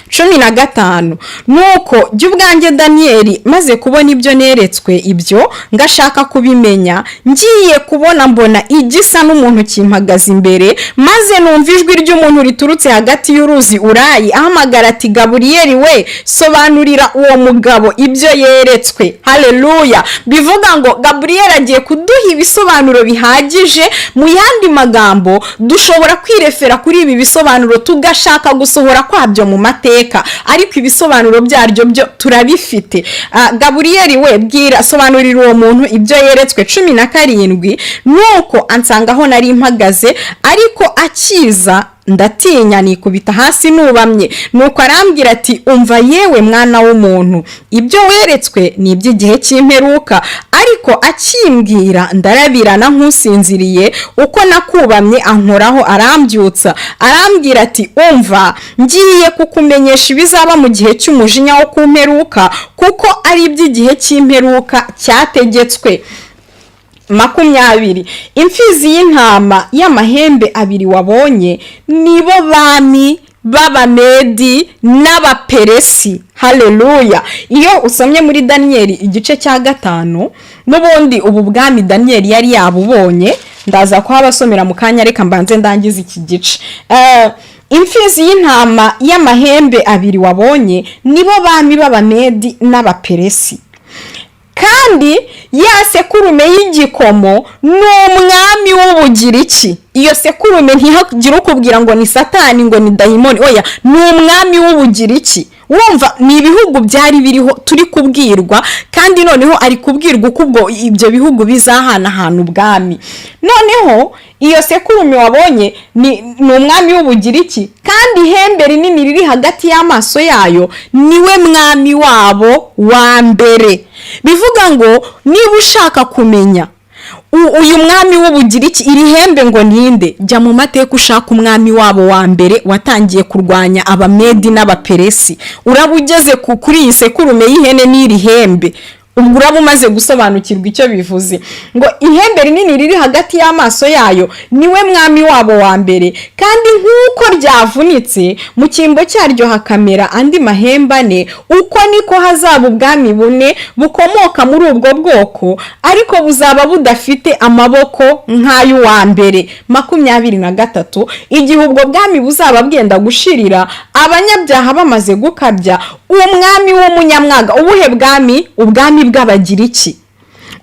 Speaker 1: 15: Nuko jya ubwanjye Daniyeli, maze kubona ibyo neretswe ibyo, ngashaka kubimenya, ngiye kubona mbona igisa n'umuntu kimpagaze imbere, maze numva ijwi ry'umuntu riturutse hagati y'uruzi Urayi, ahamagara ati: "Gaburiyeli we, sobanurira uwo mugabo ibyo yeretswe." Haleluya! Bivuga ngo Gaburiyeli agiye kuduha ibisobanuro bihagije. Mu yandi magambo, dushobora kwirefera kuri ibi bisobanuro tugashaka gusohora kwabyo mu mateka, ariko ibisobanuro byaryo byo turabifite. Gaburiyeli we, bwira, sobanurira uwo muntu ibyo yeretswe. 17: Nuko ansanga aho nari mpagaze, ariko akiza ndatinya, nikubita hasi nubamye. Nuko arambwira ati: "Umva yewe mwana w'umuntu, ibyo weretswe ni iby'igihe cy'imperuka." Ariko akimbwira ndarabirana nk'usinziriye. Uko nakubamye ankoraho, arambyutsa, arambwira ati: "Umva, ngiye kukumenyesha ibizaba mu gihe cy'umujinya wo ku mperuka, kuko ari iby'igihe cy'imperuka cyategetswe." 20: Imfizi y'intama y'amahembe abiri wabonye nibo bami b'Abamedi n'Abaperesi. Haleluya! Iyo usomye muri Daniyeli igice cya 5, n'ubundi ubu bwami Daniyeli yari yabubonye. Ndaza kuhabasomera mu kanya, reka mbanze ndangize iki gice. Imfizi y'intama y'amahembe abiri wabonye nibo bami b'Abamedi n'Abaperesi, kandi ya sekurume y'igikomo ni umwami w'Ubugiriki. Iyo sekurume ntihagire ukubwira ngo ni Satani, ngo ni dayimoni, oya, ni umwami w'Ubugiriki. Wumva ni ibihugu byari biriho turi kubwirwa, kandi noneho ari kubwirwa uko ubwo ibyo bihugu bizahanahana ubwami. Noneho iyo sekurume wabonye ni umwami w'Ubugiriki, kandi ihembe rinini riri hagati y'amaso yayo niwe mwami wabo wa mbere. Bivuga ngo niba ushaka kumenya Uyu mwami w'Ubugiriki, iri hembe ngo ninde? Jya mu mateka ushaka umwami wabo wa mbere watangiye kurwanya Abamedi n'Abaperesi, uraba ugeze kuri iyi sekurume y'ihene n'iri hembe. Ubwo uraba umaze gusobanukirwa icyo bivuze, ngo ihembe rinini riri hagati y'amaso yayo niwe mwami wabo wa mbere. Kandi nk'uko ryavunitse, mu cyimbo cyaryo hakamera andi mahembe ane, uko niko hazaba ubwami bune bukomoka muri ubwo bwoko, ariko buzaba budafite amaboko nk'ay'uwa mbere. 23. Igihe ubwo bwami buzaba bwenda gushirira, abanyabyaha bamaze gukabya, umwami w'umunyamwaga. Ubuhe bwami? Ubwami bw'Abagiriki.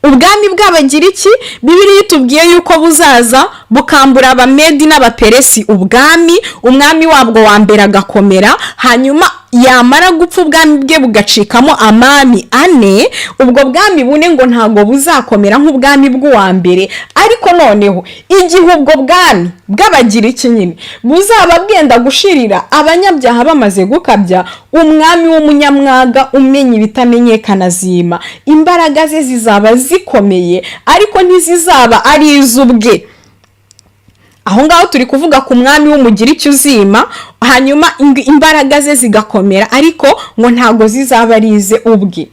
Speaker 1: Ubwami bw'Abagiriki, Bibiliya itubwiye yuko buzaza bukambura Abamedi n'Abaperesi ubwami, umwami wabwo wa mbere agakomera, hanyuma yamara gupfa ubwami bwe bugacikamo amami ane. Ubwo bwami bune ngo ntabwo buzakomera nk'ubwami bw'uwa mbere. Ariko noneho igihe ubwo bwami bw'Abagiriki nyine buzaba bwenda gushirira, abanyabyaha bamaze gukabya, umwami w'umunyamwaga umenya ibitamenyekana azima. Imbaraga ze zizaba zikomeye, ariko ntizizaba ari iz'ubwe. Aho ngaho turi kuvuga ku mwami w'Umugiriki uzima, hanyuma imbaraga ze zigakomera, ariko ngo ntabwo zizaba ari ize ubwe.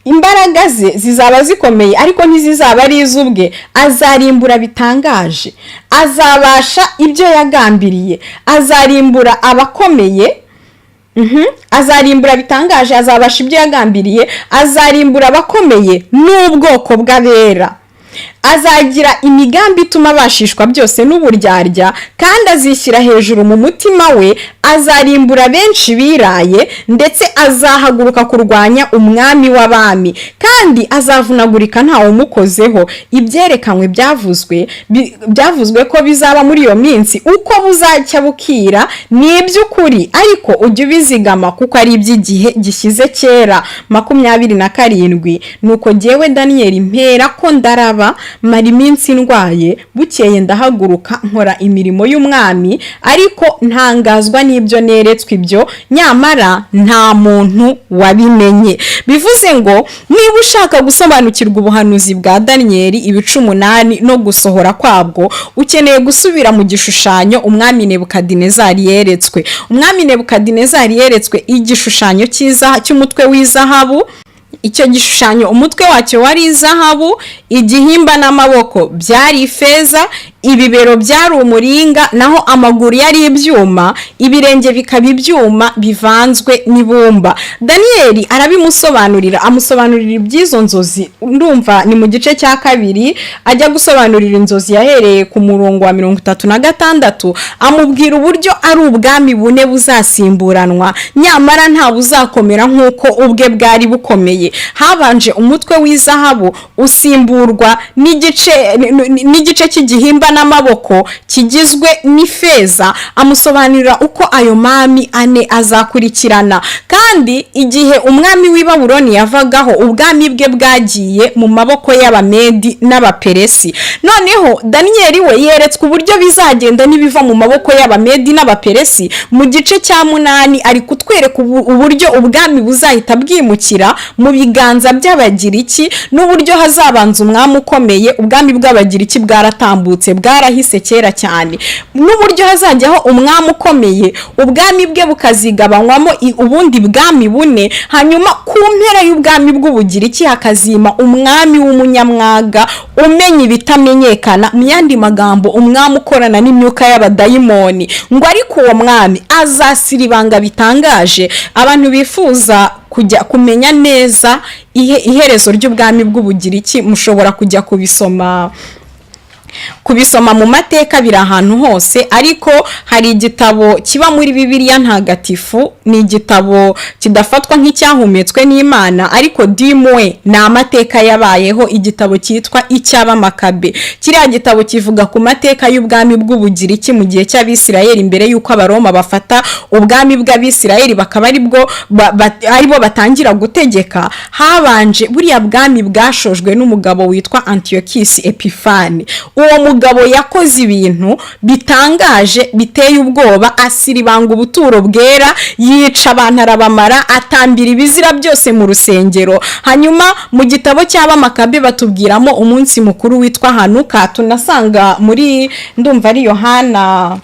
Speaker 1: Imbaraga ze zizaba zikomeye, ariko ntizizaba ari iz'ubwe. Azarimbura bitangaje, azabasha ibyo yagambiriye, azarimbura abakomeye. Azarimbura bitangaje, azabasha ibyo yagambiriye, azarimbura abakomeye n'ubwoko bw'abera. Azagira imigambi ituma abashishwa byose n'uburyarya, kandi azishyira hejuru mu mutima we. Azarimbura benshi biraye, ndetse azahaguruka kurwanya Umwami w'abami, kandi azavunagurika ntawe umukozeho. Ibyerekanywe byavuzwe ko bizaba muri iyo minsi, uko buzacya bukira, ni iby'ukuri, ariko ujye ubizigama kuko ari iby'igihe gishyize kera. 27. Nuko jyewe Daniyeli mpera ko ndaraba, mara iminsi ndwaye. Bukeye ndahaguruka, nkora imirimo y'umwami, ariko ntangazwa n'ibyo neretswe ibyo, nyamara nta muntu wabimenye. Bivuze ngo niba ushaka gusobanukirwa ubuhanuzi bwa Daniyeli ibice 8 no gusohora kwabwo, ukeneye gusubira mu gishushanyo umwami Nebukadinezari yeretswe. Umwami Nebukadinezari yeretswe igishushanyo cy'umutwe w'izahabu. Icyo gishushanyo, umutwe wacyo wari izahabu, igihimba n'amaboko byari ifeza, ibibero byari umuringa, naho amaguru yari ibyuma, ibirenge bikaba ibyuma bivanzwe n'ibumba. Daniyeli arabimusobanurira, amusobanurira iby'izo nzozi. Ndumva ni mu gice cya kabiri ajya gusobanurira inzozi, yahereye ku murongo wa 36, amubwira uburyo ari ubwami bune buzasimburanwa, nyamara nta buzakomera nk'uko ubwe bwari bukomeye. Habanje umutwe w'izahabu, usimburwa n'igice cy'igihimba n'amaboko kigizwe n'ifeza. Amusobanurira uko ayo mami ane azakurikirana. Kandi igihe umwami w'i Babuloni yavagaho, ubwami bwe bwagiye mu maboko y'Abamedi n'Abaperesi. Noneho Daniyeli we yeretswe uburyo bizagenda n'ibiva mu maboko y'Abamedi n'Abaperesi. Mu gice cya 8 ari kutwereka uburyo ubwami buzahita bwimukira mu biganza by'Abagiriki, n'uburyo hazabanza umwami ukomeye. Ubwami bw'Abagiriki bwaratambutse, bwarahise kera cyane. N'uburyo hazajyaho umwami ukomeye, ubwami bwe bukazigabanywamo ubundi bwami bune, hanyuma ku mpera y'ubwami bw'Ubugiriki hakazima umwami w'umunyamwaga umenya ibitamenyekana, mu yandi magambo umwami ukorana n'imyuka y'abadayimoni. Ngo ariko uwo mwami azasiribanga bitangaje. Abantu bifuza kujya kumenya neza iherezo ry'ubwami bw'Ubugiriki, mushobora kujya kubisoma mu mateka, biri ahantu hose. Ariko hari igitabo kiba muri Bibiliya Ntagatifu, ni igitabo kidafatwa nk'icyahumetswe n'Imana, ariko dimwe ni amateka yabayeho, igitabo cyitwa Icy'Abamakabe. Kiriya gitabo kivuga ku mateka y'ubwami bw'Ubugiriki mu gihe cy'Abisirayeli, mbere y'uko Abaroma bafata ubwami bw'Abisirayeli bakaba aribo batangira gutegeka. Habanje buriya bwami bwashojwe n'umugabo witwa Antiyokisi Epifani. Uwo mugabo yakoze ibintu bitangaje, biteye ubwoba, asiribanga ubuturo bwera, yica abantu arabamara, atambira ibizira byose mu rusengero. Hanyuma mu gitabo cy'Abamakabe batubwiramo umunsi mukuru witwa Hanuka, tunasanga muri, ndumva ari Yohana,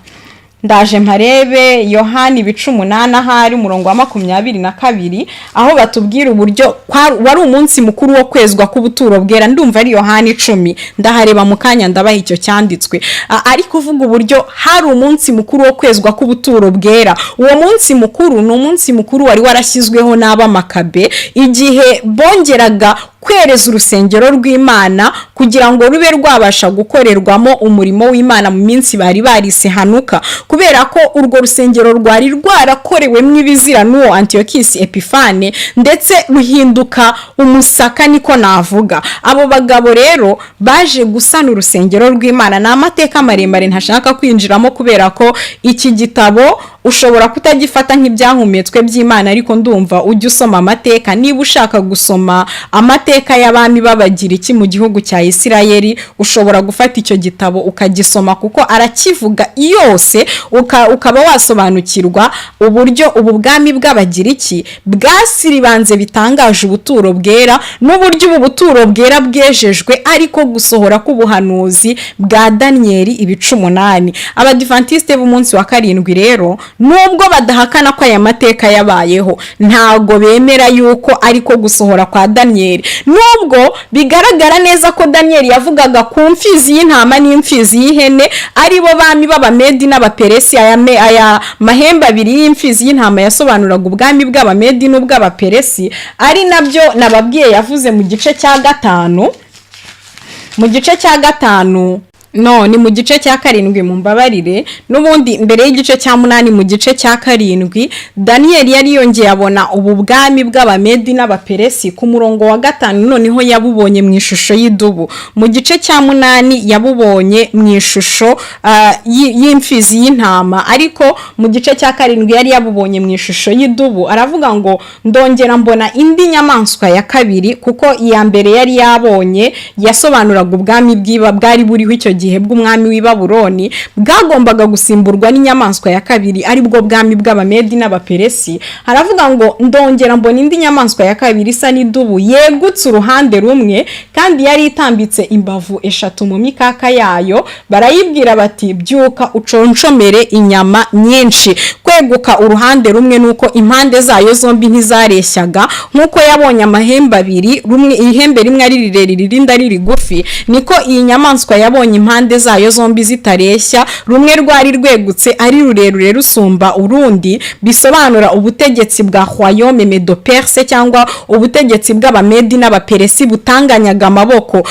Speaker 1: ndaje mparebe, Yohani ibice 8 ahari, umurongo wa 22, aho batubwira uburyo wari umunsi mukuru wo kwezwa k'ubuturo bwera. Ndumva ari Yohani 10, ndahareba mu kanya, ndabaha icyo cyanditswe. Ari kuvuga uburyo hari umunsi mukuru wo kwezwa k'ubuturo bwera. Uwo munsi mukuru ni umunsi mukuru wari warashyizweho n'Abamakabe igihe bongeraga kwereza urusengero rw'Imana kugira ngo rube rwabasha gukorerwamo umurimo w'Imana mu minsi bari barise Hanuka, kubera ko urwo rusengero rwari rwarakorewemo ibizira n'uwo Antiyokisi Epifane, ndetse ruhinduka umusaka, niko navuga. Abo bagabo rero baje gusana urusengero rw'Imana. Ni amateka maremare ntashaka kwinjiramo, kubera ko iki gitabo ushobora kutagifata nk'ibyahumetswe by'Imana, ariko ndumva ujya usoma amateka. Niba ushaka gusoma amateka y'abami b'Abagiriki mu gihugu cya Isirayeli, ushobora gufata icyo gitabo ukagisoma, kuko arakivuga yose, ukaba wasobanukirwa uburyo ubu bwami bw'Abagiriki bwasiribanze bitangaje ubuturo bwera, n'uburyo ubu buturo bwera bwejejwe ariko gusohora k'ubuhanuzi bwa Daniyeli ibice 8. Abadivantisite b'umunsi wa karindwi rero, nubwo badahakana ko aya mateka yabayeho, ntago bemera yuko ariko gusohora kwa Daniyeli, nubwo bigaragara neza ko Daniyeli yavugaga ku mfizi y'intama n'imfizi y'ihene, ari bo bami b'Abamedi n'Abaperesi. Aya mahembe abiri y'imfizi y'intama yasobanuraga ubwami bw'Abamedi n'ubw'Abaperesi, ari nabyo nababwiye yavuze mu gice cya 5, mu gice cya 5, no ni mu gice cya 7, mu mbabarire, n'ubundi mbere y'igice cya 8. Mu gice cya 7 Daniyeli yari yongeye abona ubu bwami bw'Abamedi n'Abaperesi ku murongo wa 5. Noneho yabubonye mu ishusho y'idubu. Mu gice cya 8 yabubonye mu ishusho y'imfizi y'intama, ariko mu gice cya 7 yari yabubonye mu ishusho y'idubu. Aravuga ngo: "Ndongera mbona indi nyamaswa ya kabiri," kuko iya mbere yari yabonye yasobanuraga ubwami bwiba bwari buriho icyo gihe bw'umwami w'i Babuloni, bwagombaga gusimburwa n'inyamaswa ya kabiri, aribwo bwami bw'Abamedi n'Abaperesi. Haravuga ngo: "Ndongera mbona indi nyamaswa ya kabiri isa n'idubu, yegutse uruhande rumwe, kandi yari itambitse imbavu eshatu mu mikaka yayo. Barayibwira bati: 'Byuka uconshomere inyama nyinshi.'" Kweguka uruhande rumwe nuko impande zayo zombi ntizareshyaga. Nk'uko yabonye amahembe abiri, rumwe ihembe rimwe ari rirerire, irindi ari rigufi, niko iyi nyamaswa yabonye impande zayo zombi zitareshya, rumwe rwari rwegutse ari rurerure rusumba urundi, bisobanura ubutegetsi bwa royaume Medo-Perse cyangwa ubutegetsi bw'Abamedi n'Abaperesi butanganyaga amaboko.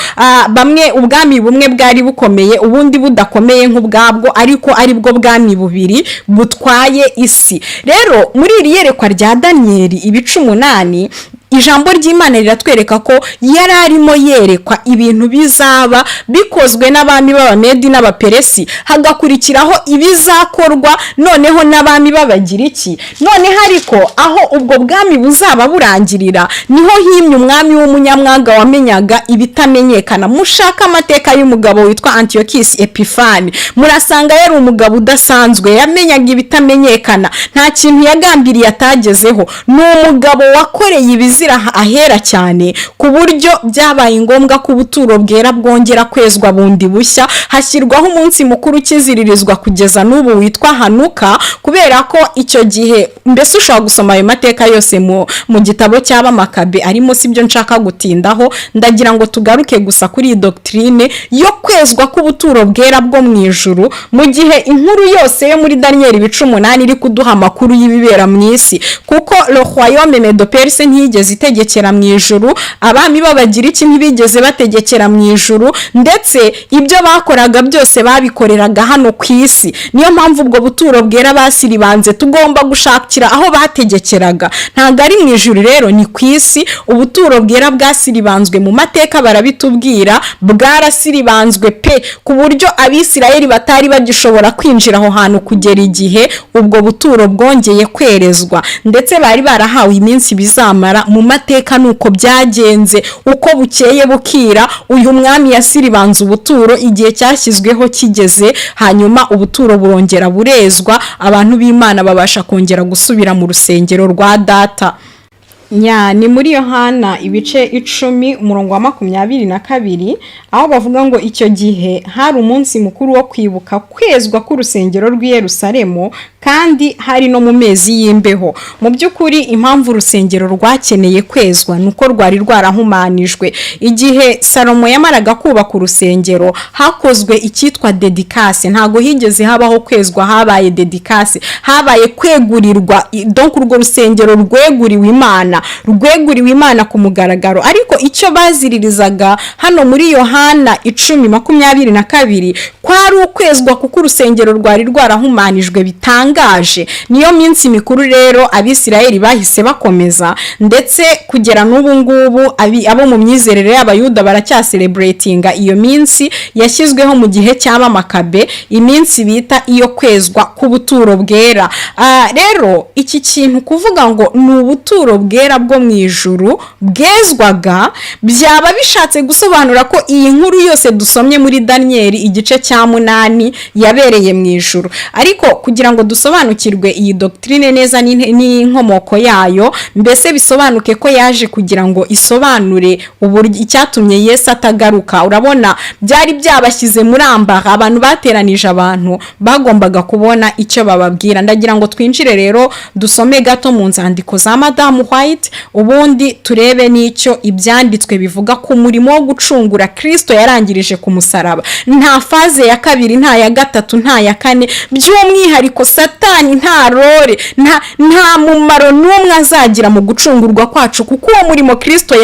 Speaker 1: Bamwe ubwami bumwe bwari bukomeye, ubundi budakomeye nk'ubwabwo, ariko aribwo bwami bubiri butwaye isi. Rero muri iri yerekwa rya Daniyeli ibice 8, ijambo ry'Imana riratwereka ko yari arimo yerekwa ibintu bizaba bikozwe n'abami b'Abamedi n'Abaperesi, hagakurikiraho ibizakorwa noneho n'abami b'Abagiriki. Noneho ariko aho ubwo bwami buzaba burangirira, niho himye umwami w'umunyamwaga wamenyaga ibitamenyekana. Mushaka amateka y'umugabo witwa Antiyokisi Epifani, murasanga yari umugabo udasanzwe, yamenyaga ibitamenyekana, nta kintu yagambiriye atagezeho. Ni umugabo wakoreye ibizira ahera cyane, ku buryo byabaye ngombwa ko ubuturo bwera bwongera kwezwa bundi bushya, hashyirwaho umunsi mukuru ukiziririzwa kugeza n'ubu witwa Hanuka, kubera ko icyo gihe, mbese ushobora gusoma ayo mateka yose mu gitabo cy'Abamakabe arimo, sibyo nshaka gutindaho. Ndagira ngo tugaruke gusa kuri iyi doctrine yo kwezwa k'ubuturo bwera bwo mu ijuru, mu gihe inkuru yose yo muri Daniyeli ibice 8 iri kuduha amakuru y'ibibera mu isi, kuko le royaume Medo-Perse ntiyigeze itegekera mu ijuru, abami b'Abagiriki ntibigeze bategekera mu ijuru, ndetse ibyo bakoraga byose babikoreraga hano ku isi. Niyo mpamvu ubwo buturo bwera basiribanze, tugomba gushakira aho bategekeraga. Ntabwo ari mu ijuru rero, ni ku isi. Ubuturo bwera bwasiribanzwe mu mateka, barabitubwira, bwarasiribanzwe pe, ku buryo Abisirayeli batari bagishobora kwinjira aho hantu kugera igihe ubwo buturo bwongeye kwerezwa, ndetse bari barahawe iminsi bizamara. Mu Mu mateka ni uko byagenze. Uko bukeye bukira, uyu mwami yasiribanze ubuturo igihe cyashyizweho kigeze, hanyuma ubuturo burongera burezwa, abantu b'Imana babasha kongera gusubira mu rusengero rwa Data. Nya ni muri Yohana ibice 10, umurongo wa 22, aho bavuga ngo icyo gihe hari umunsi mukuru wo kwibuka kwezwa k'urusengero rw'i Yerusalemu, kandi hari no mu mezi y'imbeho. Mu by'ukuri, impamvu urusengero rwakeneye kwezwa ni uko rwari rwarahumanijwe. Igihe Salomo yamaraga kubaka urusengero, hakozwe icyitwa dédicace. Ntabwo higeze habaho kwezwa, habaye dédicace, habaye kwegurirwa. Donc urwo rusengero rweguriwe Imana, rweguriwe Imana ku mugaragaro. Ariko icyo baziririzaga hano muri Yohana 10:22 kwari ukwezwa, kuko urusengero rwari rwarahumanijwe bitangaje. Niyo minsi mikuru rero Abisirayeli bahise bakomeza, ndetse kugera n'ubu ngubu abo mu myizerere y'Abayuda baracyacelebratinga iyo minsi yashyizweho mu gihe cy'Abamakabe, iminsi bita iyo kwezwa k'ubuturo bwera. Rero iki kintu kuvuga ngo ni ubuturo bwera bwo mu ijuru bwezwaga, byaba bishatse gusobanura ko iyi nkuru yose dusomye muri Daniyeli igice cya 8 yabereye mu ijuru. Ariko kugira ngo dusobanukirwe iyi doctrine neza n'inkomoko yayo, mbese bisobanuke ko yaje kugira ngo isobanure uburyo icyatumye Yesu atagaruka, urabona byari byabashyize muri embarras. Abantu bateranije abantu bagombaga kubona icyo bababwira. Ndagira ngo twinjire rero, dusome gato mu nzandiko za Madamu White, ubundi turebe n'icyo Ibyanditswe bivuga ku murimo wo gucungura Kirisito yarangirije ku musaraba. Nta phase ya kabiri, nta ya gatatu, nta ya kane. By'umwihariko Satani nta role, nta mumaro n'umwe azagira mu gucungurwa kwacu, kuko uwo murimo Kirisito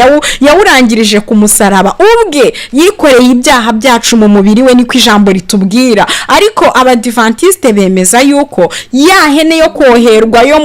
Speaker 1: yawurangirije ku musaraba. Ubwe yikoreye ibyaha byacu mu mubiri we, niko ijambo ritubwira. Ariko Abadivantisite bemeza yuko ya hene yo koherwa yo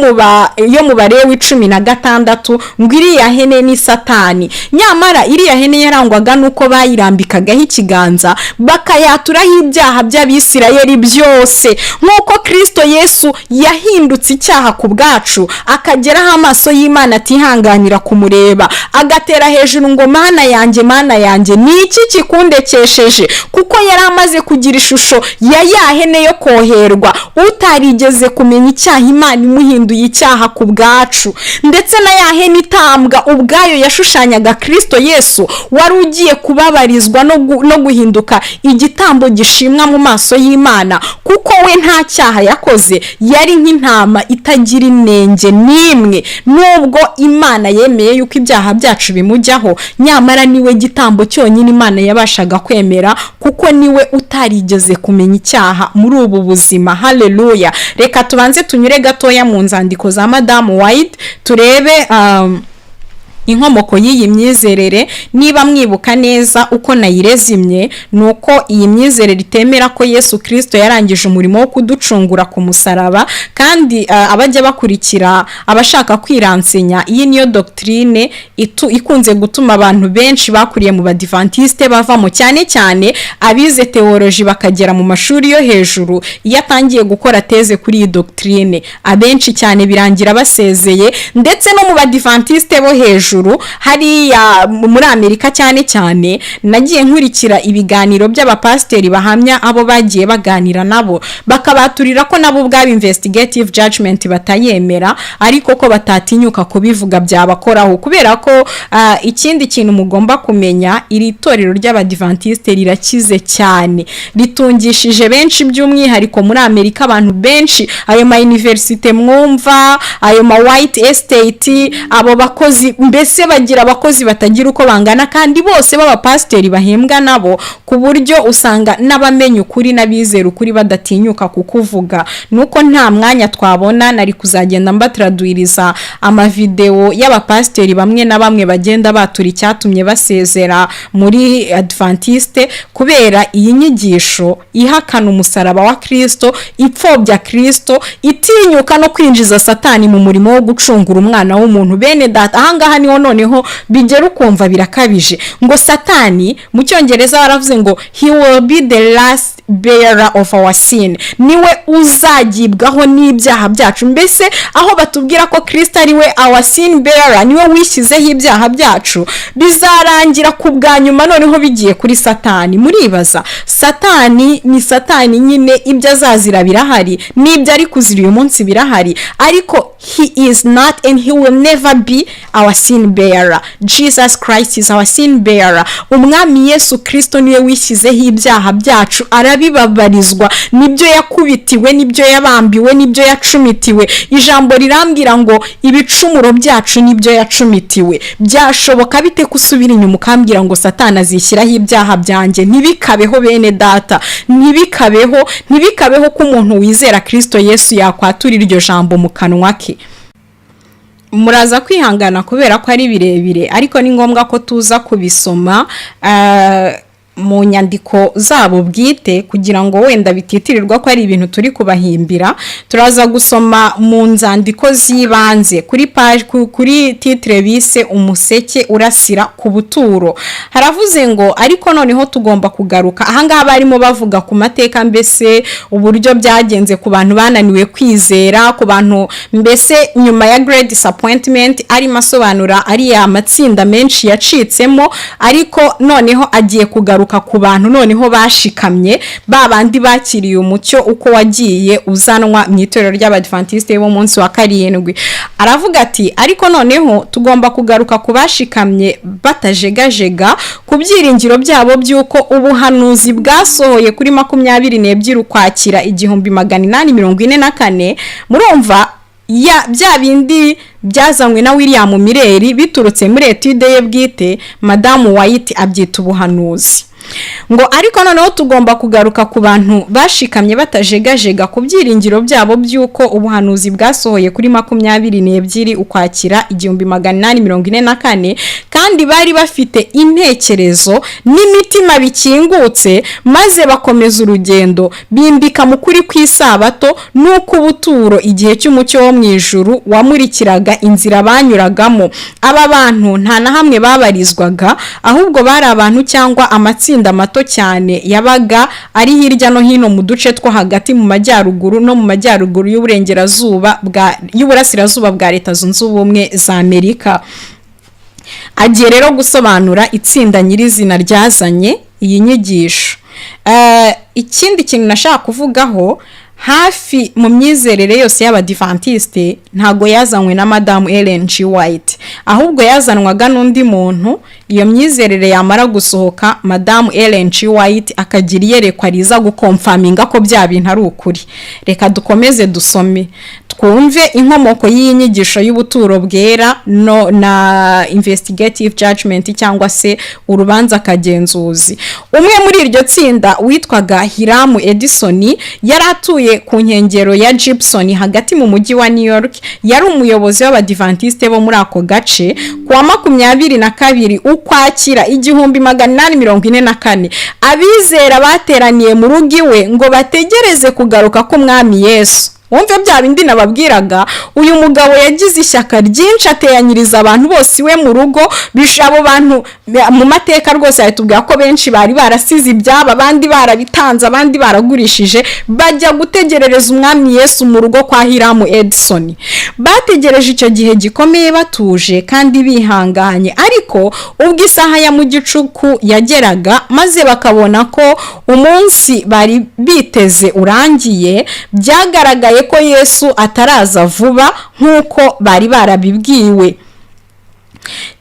Speaker 1: mu Barewi 16, ngo iriya hene ni Satani. Nyamara iriya hene yarangwaga n'uko bayirambikagaho ikiganza, bakayaturaho ibyaha by'Abisirayeli byose, nk'uko Kirisito Yesu yahindutse icyaha ku bwacu, akageraho amaso y'Imana atihanganira kumureba, agatera hejuru ngo: "Mana yanjye, Mana yanjye, ni iki kikundekesheje?" Kuko yari amaze kugira ishusho ya ya hene yo koherwa, utarigeze kumenya icyaha, Imana imuhinduye icyaha ku bwacu. Ndetse na ya hene itambwa ubwayo yashushanyaga Kirisito Yesu wari ugiye kubabarizwa no guhinduka igitambo gishimwa mu maso y'Imana, kuko we nta cyaha yakoze, yari nk'intama itagira inenge n'imwe. Nubwo Imana yemeye yuko ibyaha byacu bimujyaho, nyamara niwe gitambo cyonyine Imana yabashaga kwemera, kuko niwe utarigeze kumenya icyaha muri ubu buzima. Haleluya! Reka tubanze tunyure gatoya mu nzandiko za Madamu White, turebe inkomoko y'iyi myizerere. Niba mwibuka neza uko nayirezimye, ni uko iyi myizerere itemera ko Yesu Kirisito yarangije umurimo wo kuducungura ku musaraba. Kandi abajya bakurikira, abashaka kwiransenya, iyi niyo doctrine ikunze gutuma abantu benshi bakuriye mu Badivantisite bavamo, cyane cyane abize théologie bakagera mu mashuri yo hejuru. Iyo atangiye gukora thèse kuri iyi doctrine, abenshi cyane birangira basezeye. Ndetse no mu Badivantisite bo hejuru hariya muri Amerika cyane cyane, nagiye nkurikira ibiganiro by'abapasiteri bahamya abo bagiye baganira nabo, bakabaturira ko nabo ubwabo investigative judgment batayemera, ariko ko batatinyuka kubivuga, byabakoraho. Kubera ko ikindi kintu mugomba kumenya, iri torero ry'Abadivantisite rirakize cyane, ritungishije benshi, by'umwihariko muri Amerika. Abantu benshi, ayo ma université mwumva, ayo ma white estate, abo bakozi, mbese bagira abakozi batagira uko bangana, kandi bose b'abapasiteri bahembwa nabo, ku buryo usanga n'abamenya ukuri n'abizera ukuri badatinyuka kukuvuga. Nuko nta mwanya twabona, nari kuzagenda mbatraduiriza amavidewo y'abapasiteri bamwe na bamwe bagenda batura icyatumye basezera muri Adventiste, kubera iyi nyigisho ihakana umusaraba wa Kirisito, ipfobya Kirisito, itinyuka no kwinjiza Satani mu murimo wo gucungura umwana w'umuntu. Bene Data, ahangaha niho niho noneho bigera ukumva birakabije. Ngo Satani, mu Cyongereza baravuze ngo "He will be the last bearer of our sin", niwe uzagibwaho n'ibyaha byacu. Mbese aho batubwira ko Kirisito ari we our sin bearer, niwe wishyizeho ibyaha byacu, bizarangira ku bwa nyuma noneho bigiye kuri Satani. Muribaza, Satani ni Satani nyine, ibyo azazira birahari, n'ibyo ari kuzira uyu munsi birahari, ariko he is not and he will never be our sin bearer. Jesus Christ is our sin bearer. Umwami Yesu Kirisito niwe wishyizeho ibyaha byacu, arabibabarizwa, nibyo yakubitiwe, nibyo yabambiwe, nibyo yacumitiwe. Ijambo rirambwira ngo ibicumuro byacu nibyo yacumitiwe. Byashoboka bite ko usubira inyuma ukambwira ngo Satani azishyiraho ibyaha byanjye? Ntibikabeho, bene Data, ntibikabeho, ntibikabeho ko umuntu wizera Kirisito Yesu yakwatura iryo jambo mu kanwa ke. Muraza kwihangana kubera ko ari birebire, ariko ni ngombwa ko tuza kubisoma mu nyandiko zabo bwite kugira ngo wenda bititirirwa ko ari ibintu turi kubahimbira. Turaza gusoma mu nzandiko z'ibanze kuri page, kuri titre bise "Umuseke urasira ku buturo". Haravuze ngo ariko noneho tugomba kugaruka ahangaha. Barimo bavuga ku mateka, mbese uburyo byagenze ku bantu bananiwe kwizera, ku bantu mbese nyuma ya Great Disappointment. Arimo asobanura ariya matsinda menshi yacitsemo, ariko noneho agiye kugaruka ku bantu noneho bashikamye, ba bandi bakiriye umucyo uko wagiye uzanwa mu itorero ry'Abadivantisite b'umunsi wa karindwi. Aravuga ati: "Ariko noneho tugomba kugaruka ku bashikamye batajegajega ku byiringiro byabo by'uko ubuhanuzi bwasohoye kuri 22 Ukwakira 1844." Murumva ya bya bindi byazanywe na William Miller biturutse muri étude ye bwite, Madamu White abyita ubuhanuzi. Ngo ariko noneho tugomba kugaruka ku bantu bashikamye batajegajega ku byiringiro byabo by'uko ubuhanuzi bwasohoye kuri 22 Ukwakira 1844, kandi bari bafite intekerezo n'imitima bikingutse, maze bakomeza urugendo bimbika mu kuri kw'isabato n'uko ubuturo igihe cy'umucyo wo mu ijuru wamurikiraga inzira banyuragamo. Aba bantu nta na hamwe babarizwaga, ahubwo bari abantu cyangwa amatsinda mato cyane yabaga ari hirya no hino mu duce two hagati mu majyaruguru no mu majyaruguru y'uburengerazuba bwa y'uburasirazuba bwa Leta Zunze Ubumwe za Amerika. Agiye rero gusobanura itsinda nyirizina ryazanye iyi nyigisho. Ikindi kintu nashaka kuvugaho hafi mu myizerere yose y'Abadivantisite, ntago yazanywe na Madamu Ellen G White, ahubwo yazanwaga n'undi muntu. Iyo myizerere yamara gusohoka, Madamu Ellen G White akagira iyerekwa riza guconfirminga ko bya bintu ari ukuri. Reka dukomeze dusome, twumve inkomoko y'iyi nyigisho y'ubuturo bwera no na investigative judgment, cyangwa se urubanza kagenzuzi. Umwe muri iryo tsinda witwaga Hiramu Edison yari atuye ku nkengero ya Gibson hagati mu mujyi wa New York. Yari umuyobozi w'Abadivantisite bo muri ako gace. Ku wa 22 Ukwakira 1844, abizera bateraniye mu rugo iwe ngo bategereze kugaruka k'Umwami Yesu. Wumve bya bindi nababwiraga: uyu mugabo yagize ishyaka ryinshi, ateranyiriza abantu bose iwe mu rugo. Abo bantu mu mateka rwose yatubwira ko benshi bari barasize ibyabo, abandi barabitanze, abandi baragurishije, bajya gutegerereza Umwami Yesu mu rugo kwa Hiramu Edison. Bategereje icyo gihe gikomeye batuje kandi bihanganye, ariko ubwo isaha ya mu gicuku yageraga maze bakabona ko umunsi bari biteze urangiye, byagaragaye ko Yesu ataraza vuba nk'uko bari barabibwiwe.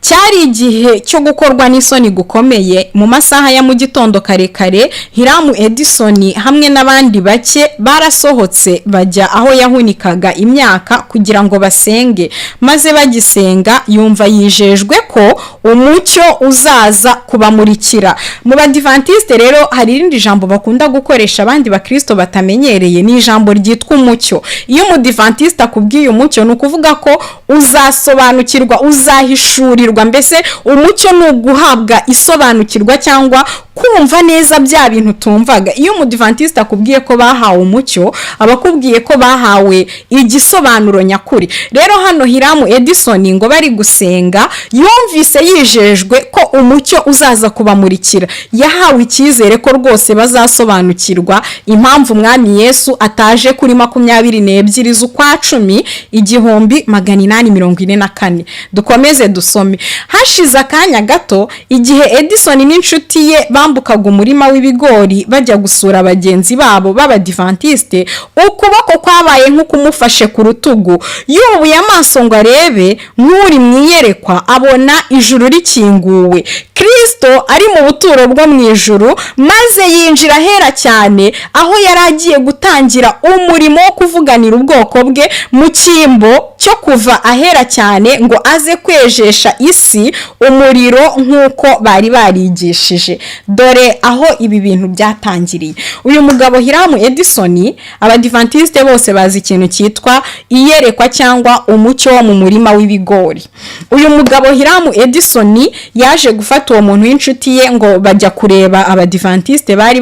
Speaker 1: Cyari igihe cyo gukorwa n'isoni gukomeye. Mu masaha ya mu gitondo kare kare, Hiramu Edison hamwe n'abandi bake barasohotse bajya aho yahunikaga imyaka kugira ngo basenge. Maze bagisenga, yumva yijejwe ko Umucyo uzaza kubamurikira. Mu Badivantiste rero hari irindi jambo bakunda gukoresha abandi Bakristo batamenyereye, ni ijambo ryitwa umucyo. Iyo umudivantiste akubwiye umucyo, ni ukuvuga ko uzasobanukirwa, uzahishurirwa. Mbese umucyo ni uguhabwa isobanukirwa cyangwa kumva neza bya bintu utumvaga. Iyo umudivantiste akubwiye ko bahawe umucyo, aba akubwiye ko bahawe igisobanuro nyakuri. Rero hano Hiramu Edison ngo bari gusenga, yumvise yijejwe ko umucyo uzaza kubamurikira. Yahawe icyizere ko rwose bazasobanukirwa impamvu Umwami Yesu ataje kuri 22 z'ukwa 10, 1844. Dukomeze dusome. Hashize akanya gato, igihe Edison n'inshuti ye bambukaga umurima w'ibigori bajya gusura bagenzi babo b'Abadivantiste, ukuboko kwabaye nk'ukumufashe ku rutugu. Yubuye amaso ngo arebe nk'uri mu iyerekwa, abona ijuru rikinguwe, Kirisito ari mu buturo bwo mu ijuru, maze yinjira ahera cyane, aho yari agiye gutangira umurimo wo kuvuganira ubwoko bwe mu cyimbo cyo kuva ahera cyane ngo aze kwejesha isi umuriro nk'uko bari barigishije. Dore aho ibi bintu byatangiriye. Uyu mugabo Hiramu Edison, Abadivantisite bose bazi ikintu cyitwa iyerekwa cyangwa umucyo wo mu murima w'ibigori. Uyu mugabo Hiramu Edison yaje gufata uwo muntu w'inshuti ye ngo bajya kureba Abadivantisite bari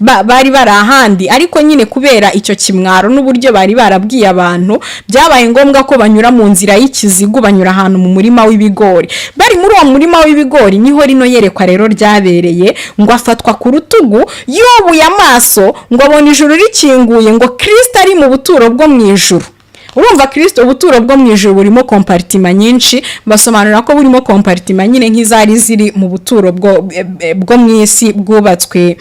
Speaker 1: bari ahandi, ariko nyine kubera icyo kimwaro n'uburyo bari barabwiye abantu, byabaye ngombwa ko banyura mu nzira y'ikizigu, banyura ahantu mu murima w'ibigori. Bari muri uwo murima w'ibigori niho rino yerekwa rero ryabereye. Ngo afatwa ku rutugu, yubuye amaso ngo abona ijuru rikinguye, ngo Kirisito ari mu buturo bwo mu ijuru. Urumva Kirisito, ubuturo bwo mu ijuru burimo compartment nyinshi. Basobanura ko burimo compartment nyine nk'izari ziri mu buturo bwo mu isi bwubatswe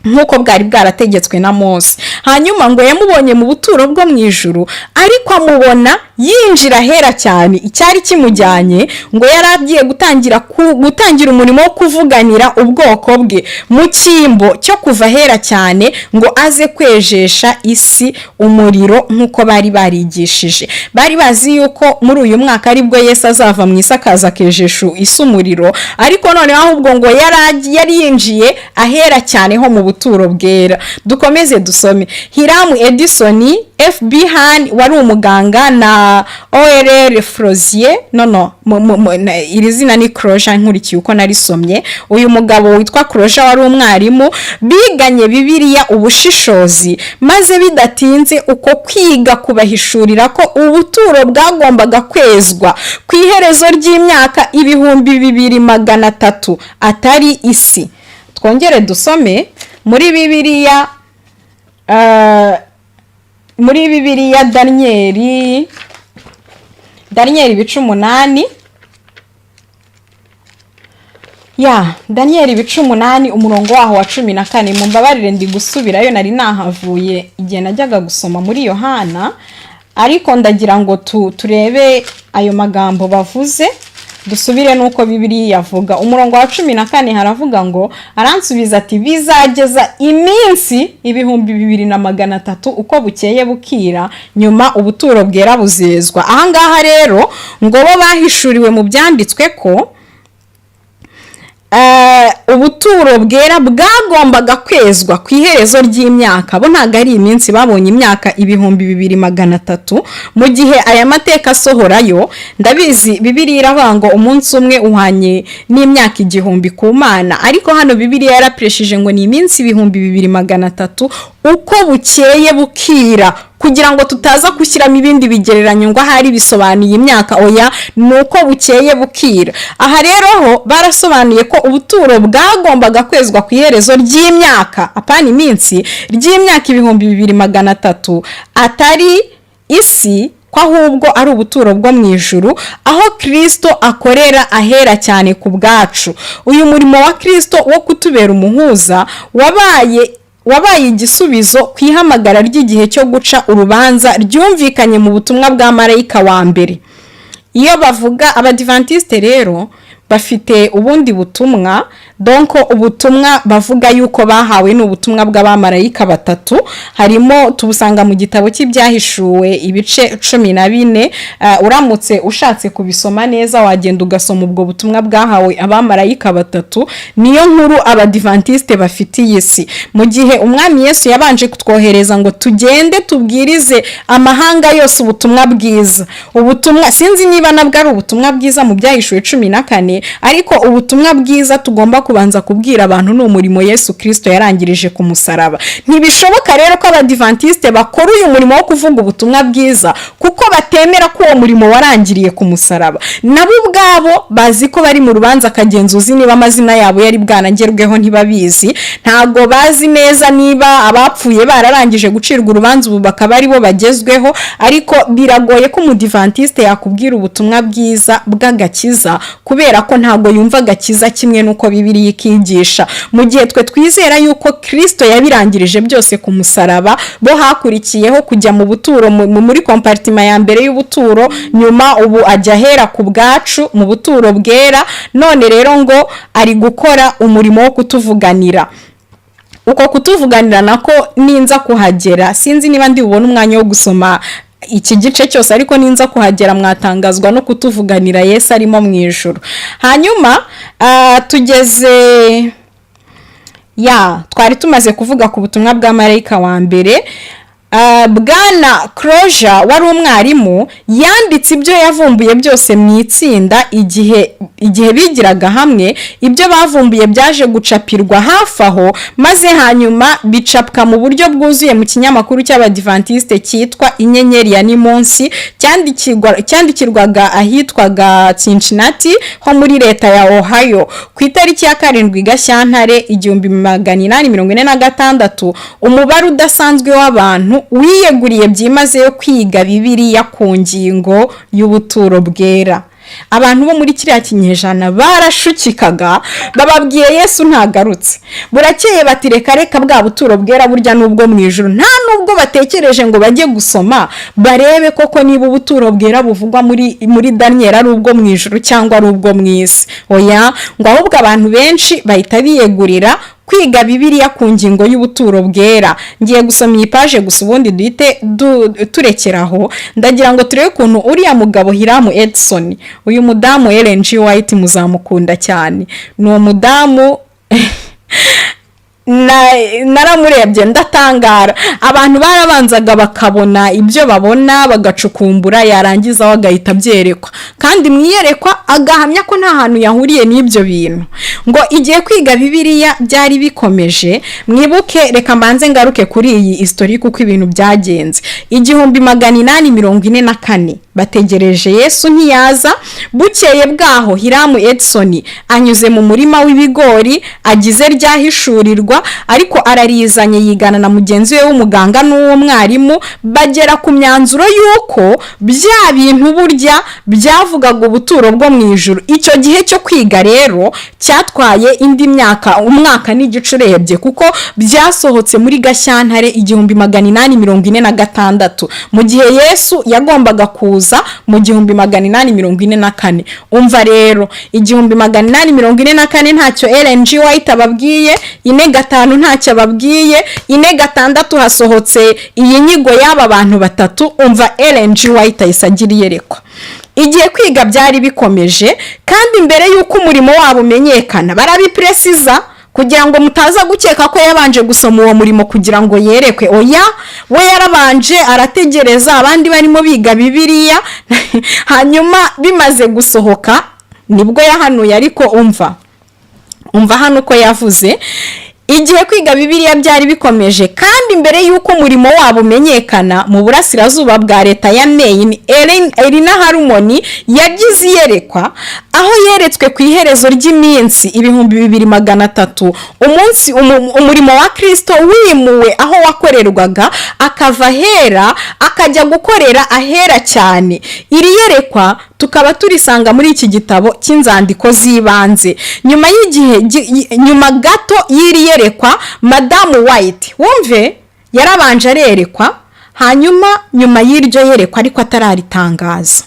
Speaker 1: nk'uko bwari bwarategetswe na Mose. Hanyuma ngo yamubonye mu buturo bwo mu ijuru, ariko amubona yinjira ahera cyane. Icyari kimujyanye, ngo yari agiye gutangira umurimo wo kuvuganira ubwoko bwe mu cyimbo cyo kuva ahera cyane ngo aze kwejesha isi umuriro nk'uko bari barigishije. Bari bazi yuko muri uyu mwaka aribwo Yesu azava mu isi, akaza akejesha isi umuriro, ariko noneho ahubwo ngo yari yinjiye ahera cyane ho mu buturo bwera. Dukomeze dusome. Hiramu Edison, FB Han wari umuganga na ORR Frozier, no iri zina ni Croja nkurikiye uko narisomye. Uyu mugabo witwa Croja wari umwarimu, biganye Bibiliya ubushishozi, maze bidatinze uko kwiga kubahishurira ko ubuturo bwagombaga kwezwa ku iherezo ry'imyaka 2300, atari isi. Twongere dusome muri Bibiliya, muri Bibiliya Daniyeli, Daniyeli ibice 8. Ya Daniyeli ibice 8, umurongo waho wa 14. Mumbabarire, ndi gusubirayo, nari nahavuye igihe najyaga gusoma muri Yohana, ariko ndagira ngo turebe ayo magambo bavuze, dusubire n'uko Bibiliya yavuga. Umurongo wa 14 haravuga ngo: "Aransubiza ati: 'Bizageza iminsi 2300 uko bukeye bukira, nyuma ubuturo bwera buzezwa.'" Ahangaha rero ngo bo bahishuriwe mu byanditswe ko ubuturo bwera bwagombaga kwezwa ku iherezo ry'imyaka. Bo ntabwo ari iminsi, babonye imyaka 2300 mu gihe aya mateka asohorayo. Ndabizi Bibiliya iravuga ngo umunsi umwe uhanye n'imyaka 1000 ku Mana, ariko hano Bibiliya yarapresheje ngo ni iminsi 2300 uko bukeye bukira, kugira ngo tutaza gushyiramo ibindi bigereranyo ngo ahari bisobanuye imyaka. Oya, ni uko bukeye bukira. Aha rero ho barasobanuye ko ubuturo bwagombaga kwezwa ku iherezo ry'imyaka, apana iminsi, ry'imyaka 2300, atari isi, ko ahubwo ari ubuturo bwo mu ijuru aho Kirisito akorera ahera cyane ku bwacu. Uyu murimo wa Kirisito wo kutubera umuhuza wabaye igisubizo ku ihamagara ry'igihe cyo guca urubanza ryumvikanye mu butumwa bwa marayika wa mbere. Iyo bavuga Abadivantisite rero, Bafite ubundi butumwa. Donc ubutumwa bavuga yuko bahawe ni ubutumwa bw'abamarayika batatu. Harimo, tubusanga mu gitabo cy'Ibyahishuwe, ibice 14. Uramutse ushatse kubisoma neza, wagenda ugasoma ubwo butumwa bwahawe abamarayika batatu. Niyo nkuru Abadivantisite bafitiye isi, mu gihe Umwami Yesu yabanje kutwohereza ngo tugende tubwirize amahanga yose ubutumwa bwiza. Ubutumwa, sinzi niba nabwo ari ubutumwa bwiza mu Byahishuwe 14, ariko ubutumwa bwiza tugomba kubanza kubwira abantu ni umurimo Yesu Kirisito yarangirije ku musaraba. Ntibishoboka rero ko Abadivantisite bakora uyu murimo wo kuvuga ubutumwa bwiza, kuko batemera ko uwo murimo warangiriye ku musaraba. Nabo ubwabo bazi ko bari mu rubanza akagenzuzi. Niba amazina yabo yari bwanangerweho, ntibabizi. Ntabwo bazi neza niba abapfuye bararangije gucirwa urubanza, ubu bakaba aribo bagezweho. Ariko biragoye ko Umudivantiste yakubwira ubutumwa bwiza bw'agakiza, kubera ko ntabwo yumva agakiza kimwe n'uko Bibiliya ikigisha. Mu gihe twe twizera yuko Kirisito yabirangirije byose ku musaraba, bo hakurikiyeho kujya mu buturo, muri compartiment ya mbere y'ubuturo, nyuma ubu ajya ahera ku bwacu mu buturo bwera. None rero ngo ari gukora umurimo wo kutuvuganira. Uko kutuvuganira nako ninza kuhagera, sinzi niba ndi bubone umwanya wo gusoma iki gice cyose, ariko ninza kuhagera mwatangazwa no kutuvuganira Yesu arimo mu ijoro. Hanyuma tugeze ya twari tumaze kuvuga ku butumwa bwa marayika wa mbere. Bwana Crozier wari umwarimu yanditse ibyo yavumbuye byose mu itsinda igihe bigiraga hamwe. Ibyo bavumbuye byaje gucapirwa hafi aho, maze hanyuma bicapwa mu buryo bwuzuye mu kinyamakuru cy'Abadivantisite cyitwa Inyenyeri ya Nimunsi, cyandikirwaga ahitwaga Cincinnati ho muri leta ya Ohio ku itariki ya 7 Gashyantare 1846. Umubare udasanzwe w'abantu wiyeguriye byimazeyo kwiga Bibiliya ku ngingo y'ubuturo bwera. Abantu bo muri kiriya kinyejana barashukikaga. Bababwiye Yesu ntagarutse, burakeye bati: "Reka reka, bwa buturo bwera burya n'ubwo mu ijuru." Nta nubwo batekereje ngo bajye gusoma barebe koko niba ubuturo bwera buvugwa muri Daniyeli ari ubwo mu ijuru cyangwa ari ubwo mu isi. Oya, ngo ahubwo abantu benshi bahita biyegurira kwiga Bibiliya ku ngingo y'ubuturo bwera. Ngiye gusoma iyi page gusa, ubundi duhite turekeraho. Ndagira ngo turebe ukuntu uriya mugabo Hiram Edson, uyu mudamu Ellen G White muzamukunda cyane, ni umudamu naramurebye ndatangara. Abantu barabanzaga bakabona ibyo babona, bagacukumbura, yarangiza we agahita abyerekwa, kandi mu iyerekwa agahamya ko nta hantu yahuriye n'ibyo bintu. Ngo igihe kwiga Bibiliya byari bikomeje, mwibuke, reka mbanze ngaruke kuri iyi history kuko ibintu byagenze. 1844 bategereje Yesu ntiyaza. Bukeye bwaho Hiram Edson anyuze mu murima w'ibigori, agize ryahishurirwa, ariko ararizanye, yigana na mugenzi we w'umuganga n'uwo mwarimu, bagera ku myanzuro y'uko bya bintu burya byavugaga ubuturo bwo mu ijuru. Icyo gihe cyo kwiga rero cyatwaye indi myaka, umwaka n'igice urebye, kuko byasohotse muri Gashyantare 1846, mu gihe Yesu yagombaga kuza mu 1844. Umva rero, 1844 ntacyo Ellen G White ababwiye, 45 ntacyo ababwiye, 46 hasohotse iyi nyigo y'aba bantu batatu. Umva, Ellen G White ahise agira iyerekwa. Igihe kwiga byari bikomeje, kandi mbere y'uko umurimo wabo umenyekana, barabiprécisa kugira ngo mutaza gukeka ko yabanje gusoma uwo murimo kugira ngo yerekwe. Oya, we yarabanje arategereza abandi barimo biga Bibiliya, hanyuma bimaze gusohoka nibwo yahanuye. Ariko umva, umva hano uko yavuze: igihe kwiga Bibiliya byari bikomeje, kandi mbere y'uko umurimo wabo umenyekana mu burasirazuba bwa leta ya Maine, Elina Harmon yagize iyerekwa aho yeretswe ku iherezo ry'iminsi 2300 umunsi umurimo wa Kirisito wimuwe aho wakorerwaga, akava ahera akajya gukorera ahera cyane. Iri yerekwa tukaba turisanga muri iki gitabo cy'inzandiko z'ibanze. Nyuma y'igihe, nyuma gato y'iri yerekwa, Madamu White, wumve, yarabanje arerekwa, hanyuma nyuma y'iryo yerekwa ariko atararitangaza.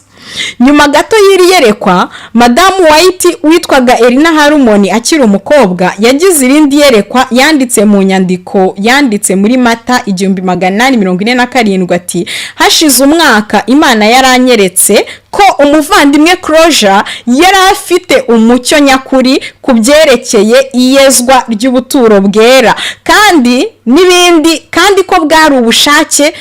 Speaker 1: Nyuma gato y'iri yerekwa, Madamu White witwaga Elina Harmon akiri umukobwa yagize irindi yerekwa yanditse mu nyandiko yanditse muri Mata 1847, ati: "Hashize umwaka Imana yaranyeretse ko umuvandimwe Crozier yari afite umucyo nyakuri ku byerekeye iyezwa ry'ubuturo bwera kandi n'ibindi, kandi ko bwari ubushake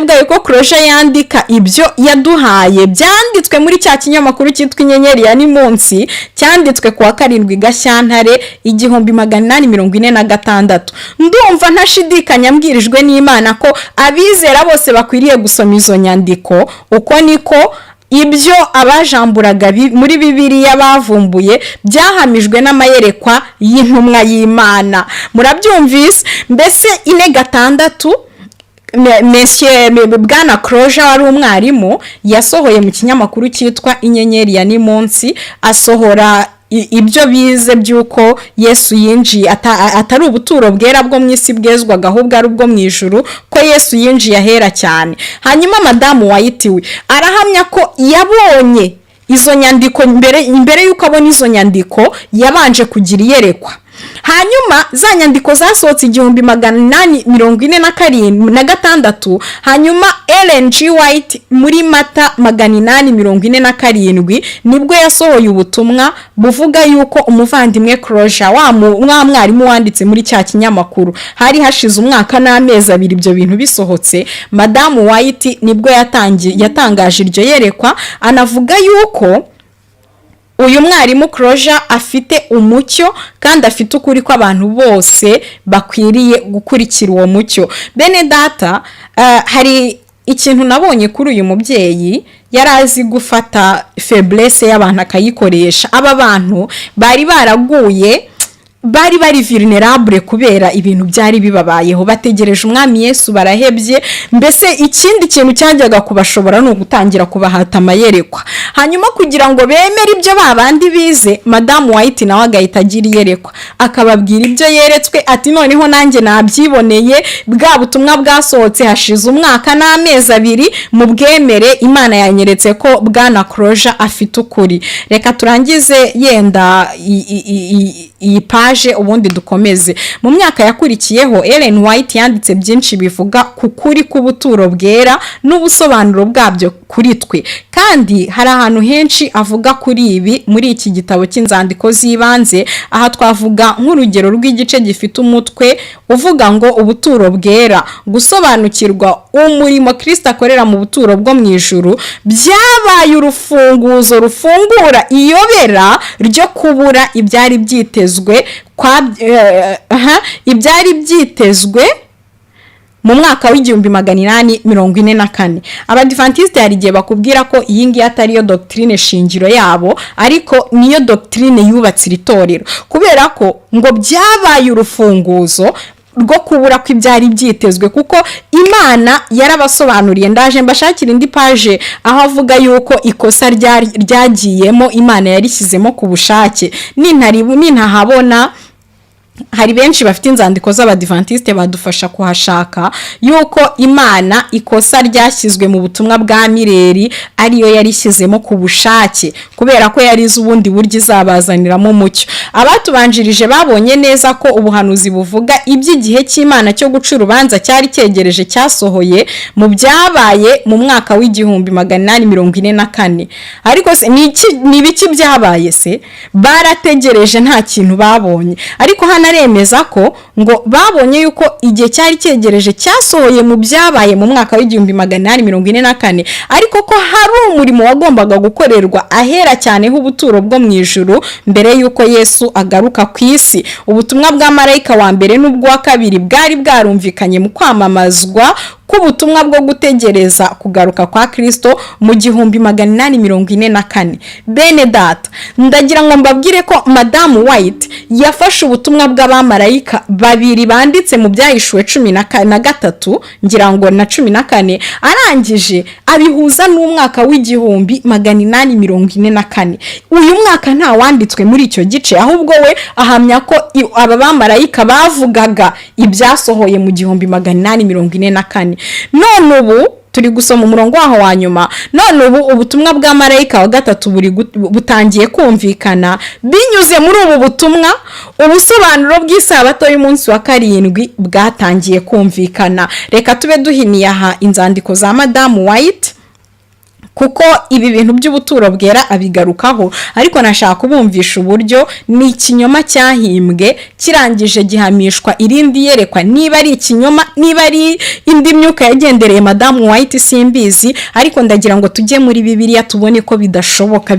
Speaker 1: bwayo ko Crozier yandika ibyo yaduhaye byanditswe muri cya kinyamakuru cyitwa Inyenyeri ya Nimunsi, cyanditswe ku wa 7 Gashyantare 1846. Ndumva ntashidikanya, mbwirijwe n'Imana, ko abizera bose bakwiriye gusoma izo nyandiko. Uko niko ibyo abajamburaga muri Bibiliya bavumbuye byahamijwe n'amayerekwa y'intumwa y'Imana." Murabyumvise? Mbese 46, Monsieur Bwana Crozier wari umwarimu yasohoye mu kinyamakuru cyitwa Inyenyeri ya Nimunsi, asohora ibyo bize by'uko Yesu yinjiye atari ubuturo bwera bwo mu isi bwezwaga, ahubwo ari ubwo mu ijuru, ko Yesu yinjiye ahera cyane. Hanyuma Madamu White we arahamya ko yabonye izo nyandiko. Mbere y'uko abona izo nyandiko yabanje kugira iyerekwa. Hanyuma za nyandiko zasohotse 1847 na gatandatu. Hanyuma Ellen G White muri Mata 847 nibwo yasohoye ubutumwa buvuga yuko umuvandimwe Crozier, wa mwarimu wanditse muri cya kinyamakuru, hari hashize umwaka n'amezi 2 ibyo bintu bisohotse. Madamu White nibwo yatangaje iryo yerekwa, anavuga yuko uyu mwarimu Crozier afite umucyo kandi afite ukuri ko abantu bose bakwiriye gukurikira uwo mucyo. Bene data, hari ikintu nabonye kuri uyu mubyeyi: yari azi gufata faiblesse y'abantu akayikoresha. Aba bantu bari baraguye, bari bari vulnerable kubera ibintu byari bibabayeho, bategereje Umwami Yesu barahebye. Mbese ikindi kintu cyajyaga kubashobora ni ugutangira kubahata amayerekwa, hanyuma kugira ngo bemere ibyo ba bandi bize, Madamu White nawe agahita agira iyerekwa, akababwira ibyo yeretswe, ati: "Noneho nanjye nabyiboneye, bwa butumwa bwasohotse hashize umwaka n'amezi 2, mubwemere. Imana yanyeretse ko Bwana Crozier afite ukuri." Reka turangize yenda iyi paje, ubundi dukomeze. Mu myaka yakurikiyeho, Ellen White yanditse byinshi bivuga ku kuri k'ubuturo bwera n'ubusobanuro bwabyo kuri twe, kandi hari ahantu henshi avuga kuri ibi muri iki gitabo cy'inzandiko z'ibanze. Aha twavuga nk'urugero rw'igice gifite umutwe uvuga ngo "Ubuturo bwera". Gusobanukirwa umurimo Kirisita akorera mu buturo bwo mu ijuru byabaye urufunguzo rufungura iyobera ryo kubura ibyari byitezwe kwa ibyari byitezwe mu mwaka w'1844. Abadivantisite hari igihe bakubwira ko iyi ngiyi atari yo doctrine shingiro yabo, ariko niyo doctrine yubatse iri torero, kubera ko ngo byabaye urufunguzo rwo kubura kw'ibyari byitezwe, kuko Imana yarabasobanuriye. Ndaje mbashakira indi page aho avuga yuko ikosa ryagiyemo Imana yarishyizemo ku bushake. Nintahabona, hari benshi bafite inzandiko z'Abadivantisite badufasha kuhashaka, yuko Imana ikosa ryashyizwe mu butumwa bwa Miller ariyo yarishyizemo ku bushake, kubera ko yari izi ubundi buryo izabazaniramo umucyo. Abatubanjirije babonye neza ko ubuhanuzi buvuga iby'igihe cy'Imana cyo guca urubanza cyari cyegereje cyasohoye mu byabaye mu mwaka w'1844. Ariko se ni ibiki byabaye se? Barategereje, nta kintu babonye. Ariko hano aremeza ko ngo babonye yuko igihe cyari cyegereje cyasohoye mu byabaye mu mwaka w'1844, ariko ko hari umurimo wagombaga gukorerwa ahera cyane h'ubuturo bwo mu ijuru mbere y'uko Yesu agaruka ku isi. Ubutumwa bwa marayika wa mbere n'ubwa kabiri bwari bwarumvikanye mu kwamamazwa k'ubutumwa bwo gutegereza kugaruka kwa Kirisito mu 1844. Bene data, ndagira ngo mbabwire ko Madamu White yafashe ubutumwa bw'abamarayika babiri banditse mu Byahishuwe 13, ngira ngo na 14, arangije abihuza n'umwaka w'1844. Uyu mwaka nta wanditswe muri icyo gice, ahubwo we ahamya ko aba bamarayika bavugaga ibyasohoye mu 1844. None ubu Turi gusoma umurongo waho wa nyuma. None ubu ubutumwa bwa marayika wa gatatu butangiye kumvikana. Binyuze muri ubu butumwa, ubusobanuro bw'isabato y'umunsi wa karindwi bwatangiye kumvikana. Reka tube duhiniye aha inzandiko za Madamu White, kuko ibi bintu by'ubuturo bwera abigarukaho, ariko nashaka kubumvisha uburyo ni ikinyoma cyahimbwe, kirangije gihamishwa irindi yerekwa. Niba ari ikinyoma, niba ari indi myuka yagendereye Madamu White, simbizi, ariko ndagira ngo tujye muri Bibiliya tubone ko bidashoboka,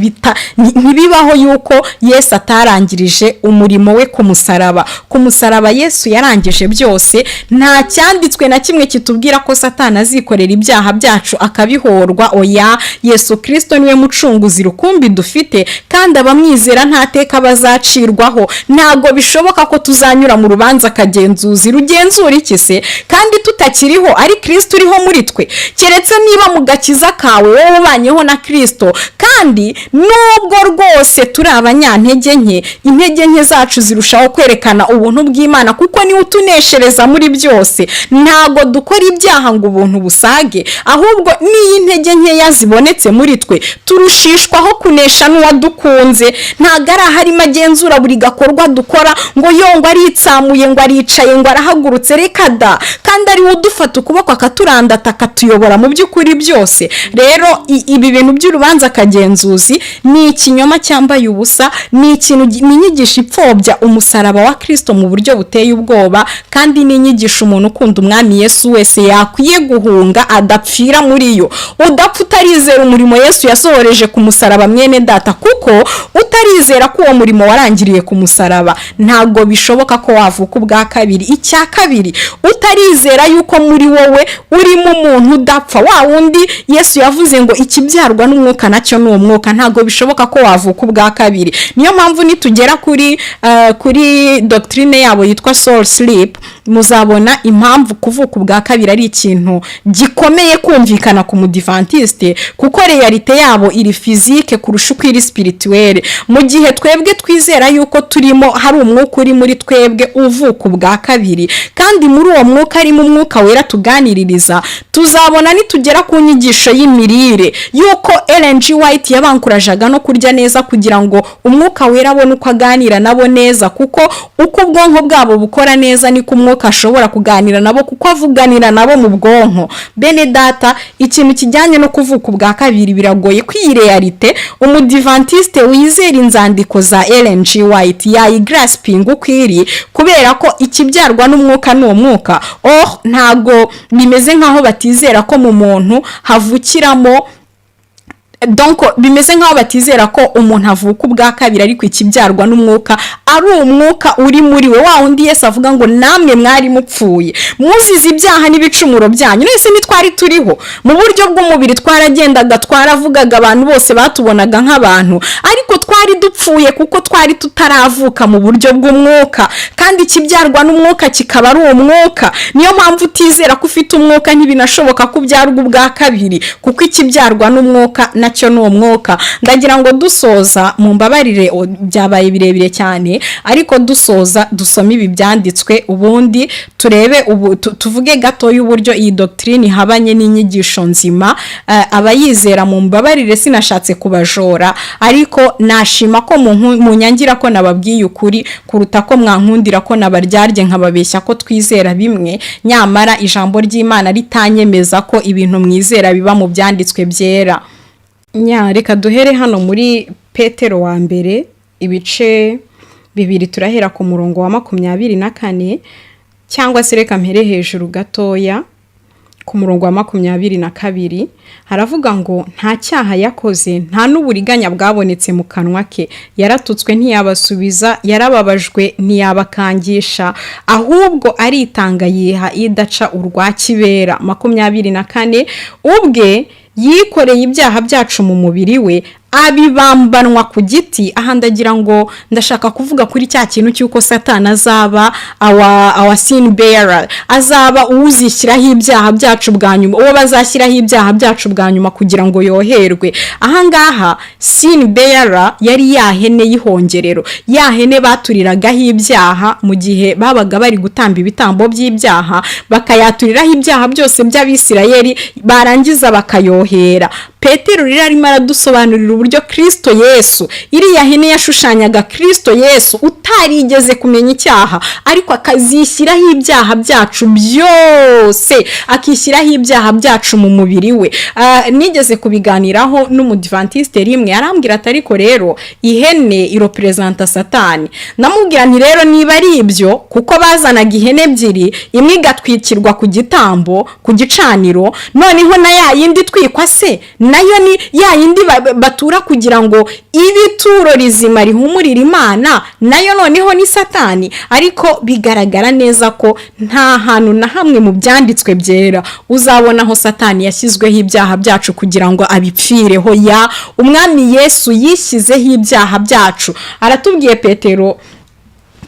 Speaker 1: ntibibaho yuko Yesu atarangirije umurimo we ku musaraba. Ku musaraba Yesu yarangije byose. Nta cyanditswe na kimwe kitubwira ko Satani azikorera ibyaha byacu akabihorwa. Oya, Yesu Kirisito niwe mucunguzi rukumbi dufite, kandi abamwizera nta teka bazacirwaho. Ntabwo bishoboka ko tuzanyura mu rubanza akagenzuzi. Rugenzura iki se kandi tutakiriho, ari Kirisito uriho muri twe? Keretse niba mu gakiza kawe wowe ubanyeho na Kirisito. Kandi nubwo rwose turi abanyantege nke, intege nke zacu zirushaho kwerekana ubuntu bw'Imana, kuko niwe utuneshereza muri byose. Ntabwo dukora ibyaha ngo ubuntu busage, ahubwo n'iyo intege nkeya zibonetse muri twe, turushishwaho kunesha n'uwadukunze. Ntabwo ari aharimo agenzura buri gakorwa dukora ngo yo ngo aritsamuye, ngo aricaye, ngo arahagurutse. Reka da! Kandi ariwe udufata ukuboko, akaturandata, akatuyobora mu by'ukuri byose. Rero ibi bintu by'urubanza akagenzuzi ni ikinyoma cyambaye ubusa, ni ikintu ni inyigisho ipfobya umusaraba wa Kirisito mu buryo buteye ubwoba, kandi ni inyigisho umuntu ukunda Umwami Yesu wese yakwiye guhunga, adapfira muri yo. Udapfa utarizera umurimo Yesu yasohoreje ku musaraba, mwene data, kuko utarizera ko uwo murimo warangiriye ku musaraba, ntabwo bishoboka ko wavuka ubwa kabiri. Icya kabiri, utarizera yuko muri wowe urimo umuntu udapfa, wa wundi Yesu yavuze ngo ikibyarwa n'umwuka nacyo ni umwuka, ntabwo bishoboka ko wavuka ubwa kabiri. Niyo mpamvu nitugera kuri doctrine yabo yitwa soul sleep, muzabona impamvu kuvuka ubwa kabiri ari ikintu gikomeye kumvikana ku Mudivantiste, kuko réalité yabo iri physique kurusha uko iri spirituelle, mu gihe twebwe twizera yuko turimo hari umwuka uri muri twebwe uvuka ubwa kabiri, kandi muri uwo mwuka harimo Umwuka Wera tuganiririza. Tuzabona nitugera ku nyigisho y'imirire yuko Ellen G. White yabankurajaga no kurya neza kugira ngo Umwuka Wera abone uko aganira nabo neza, kuko uko ubwonko bwabo bukora neza niko Umwuka ashobora kuganira nabo, kuko avuganira nabo mu bwonko. Bene data, ikintu kijyanye no kuvuka ubwa kabiri biragoye ko iyi réalité Umudivantiste wizera inzandiko za Ellen G. White yayigraspinga uko iri, kubera ko ikibyarwa n'umwuka ni umwuka. Oh, ntago bimeze nk'aho batizera ko mu muntu havukiramo, donc bimeze nk'aho batizera ko umuntu avuka ubwa kabiri, ariko ikibyarwa n'umwuka ari umwuka uri muri we, wa wundi Yesu avuga ngo namwe mwari mupfuye muzize ibyaha n'ibicumuro byanyu. Nese ntitwari turiho mu buryo bw'umubiri? Twaragendaga, twaravugaga, abantu bose batubonaga nk'abantu, ariko twari dupfuye kuko twari tutaravuka mu buryo bw'umwuka, kandi ikibyarwa n'umwuka kikaba ari umwuka. Niyo mpamvu utizera ko ufite umwuka, ntibinashoboka ko ubyarwa ubwa kabiri, kuko ikibyarwa n'umwuka nacyo ni umwuka. Ndagira ngo dusoza, mu mbabarire byabaye birebire cyane, ariko dusoza dusome ibi byanditswe, ubundi turebe ubu tuvuge gatoya uburyo iyi doctrine ihabanye n'inyigisho nzima. Abayizera mu mbabarire, sinashatse kubajora, ariko nashima ko munyangira ko nababwiye ukuri kuruta ko mwankundira ko nabaryarye nkababeshya ko twizera bimwe, nyamara ijambo ry'Imana ritanyemeza ko ibintu mwizera biba mu byanditswe byera. Nya reka duhere hano muri Petero wa mbere, ibice 2, turahera ku murongo wa 24, cyangwa se reka mpere hejuru gatoya ku murongo wa 22. Haravuga ngo: "Nta cyaha yakoze, nta n'uburiganya bwabonetse mu kanwa ke. Yaratutswe ntiyabasubiza, yarababajwe ntiyabakangisha, ahubwo aritanga yiha idaca urwa kibera." 24: "Ubwe yikoreye ibyaha byacu mu mubiri we." Abibambanwa ku giti. Aha ndagira ngo ndashaka kuvuga kuri cya kintu cy'uko Satani azaba our sin bearer, azaba uzishyiraho ibyaha byacu bwa nyuma, uwo bazashyiraho ibyaha byacu bwa nyuma kugira ngo yoherwe. Ahangaha sin bearer yari ya hene y'ihongerero, ya hene baturiragaho ibyaha mu gihe babaga bari gutamba ibitambo by'ibyaha, bakayaturiraho ibyaha byose by'Abisirayeli, barangiza bakayohera. Petero rero arimo aradusobanurira uburyo Kirisito Yesu, iriya hene yashushanyaga Kirisito Yesu utarigeze kumenya icyaha, ariko akazishyiraho ibyaha byacu byose, akishyiraho ibyaha byacu mu mubiri we. Nigeze kubiganiraho n'Umudivantiste rimwe, arambwira ati: "Ariko rero ihene irepresenta Satani." Namubwira nti: "Rero niba ari ibyo, kuko bazanaga ihene ebyiri, imwe igatwikirwa ku gitambo, ku gicaniro, noneho na ya yindi itwikwa se nayo ni ya yindi batura kugira ngo ibe ituro rizima rihumurira Imana, nayo noneho ni Satani?" Ariko bigaragara neza ko nta hantu na hamwe mu Byanditswe Byera uzabona aho Satani yashyizweho ibyaha byacu kugira ngo abipfireho. Ya Umwami Yesu yishyizeho ibyaha byacu. Aratubwiye Petero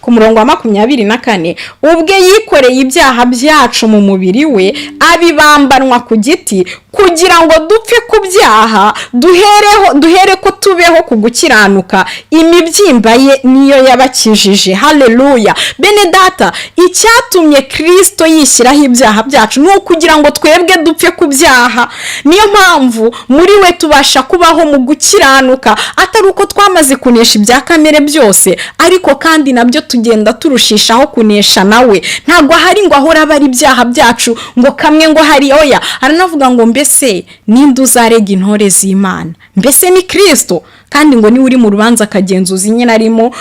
Speaker 1: ku murongo wa 24: "Ubwe yikoreye ibyaha byacu mu mubiri we, abibambanwa ku giti, kugira ngo dupfe ku byaha, duhereho duhere ko tubeho ku gukiranuka. Imibyimba ye niyo yabakijije." Haleluya! Bene data, icyatumye Kirisito yishyiraho ibyaha byacu ni ukugira ngo twebwe dupfe ku byaha. Niyo mpamvu muri we tubasha kubaho mu gukiranuka, atari uko twamaze kunesha ibya kamere byose, ariko kandi nabyo tugenda turushishaho kunesha nawe. Ntabwo ahari ngo ahora aba ari ibyaha byacu ngo kamwe ngo hari, oya. Aranavuga ngo: "Mbese ninde uzarega intore z'Imana? Mbese ni Kirisito?" Kandi ngo niwe uri mu rubanza akagenzuza nyine, arimo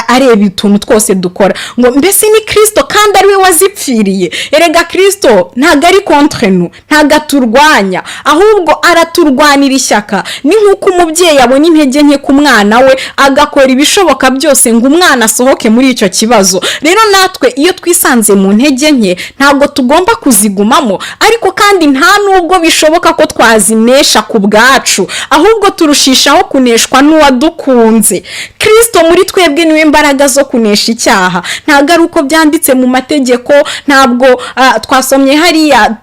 Speaker 1: areba utuntu twose dukora, ngo mbese ni Kirisito kandi ari we wazipfiriye? Erega Kirisito ntabwo ari contre nous, ntabwo aturwanya, ahubwo araturwanira ishyaka. Ni nk'uko umubyeyi abona intege nke ku mwana we, agakora ibishoboka byose ngo umwana asohoke muri icyo kibazo. Rero natwe iyo twisanze mu ntege nke, ntabwo tugomba kuzigumamo, ariko kandi nta nubwo bishoboka ko twazinesha ku bwacu, ahubwo turushishaho kuneshwa n'uwadukunze. Kirisito muri twebwe niwe mbaraga zo kunesha icyaha. Ntabwo ari uko byanditse mu mategeko. Ntabwo twasomye hariya,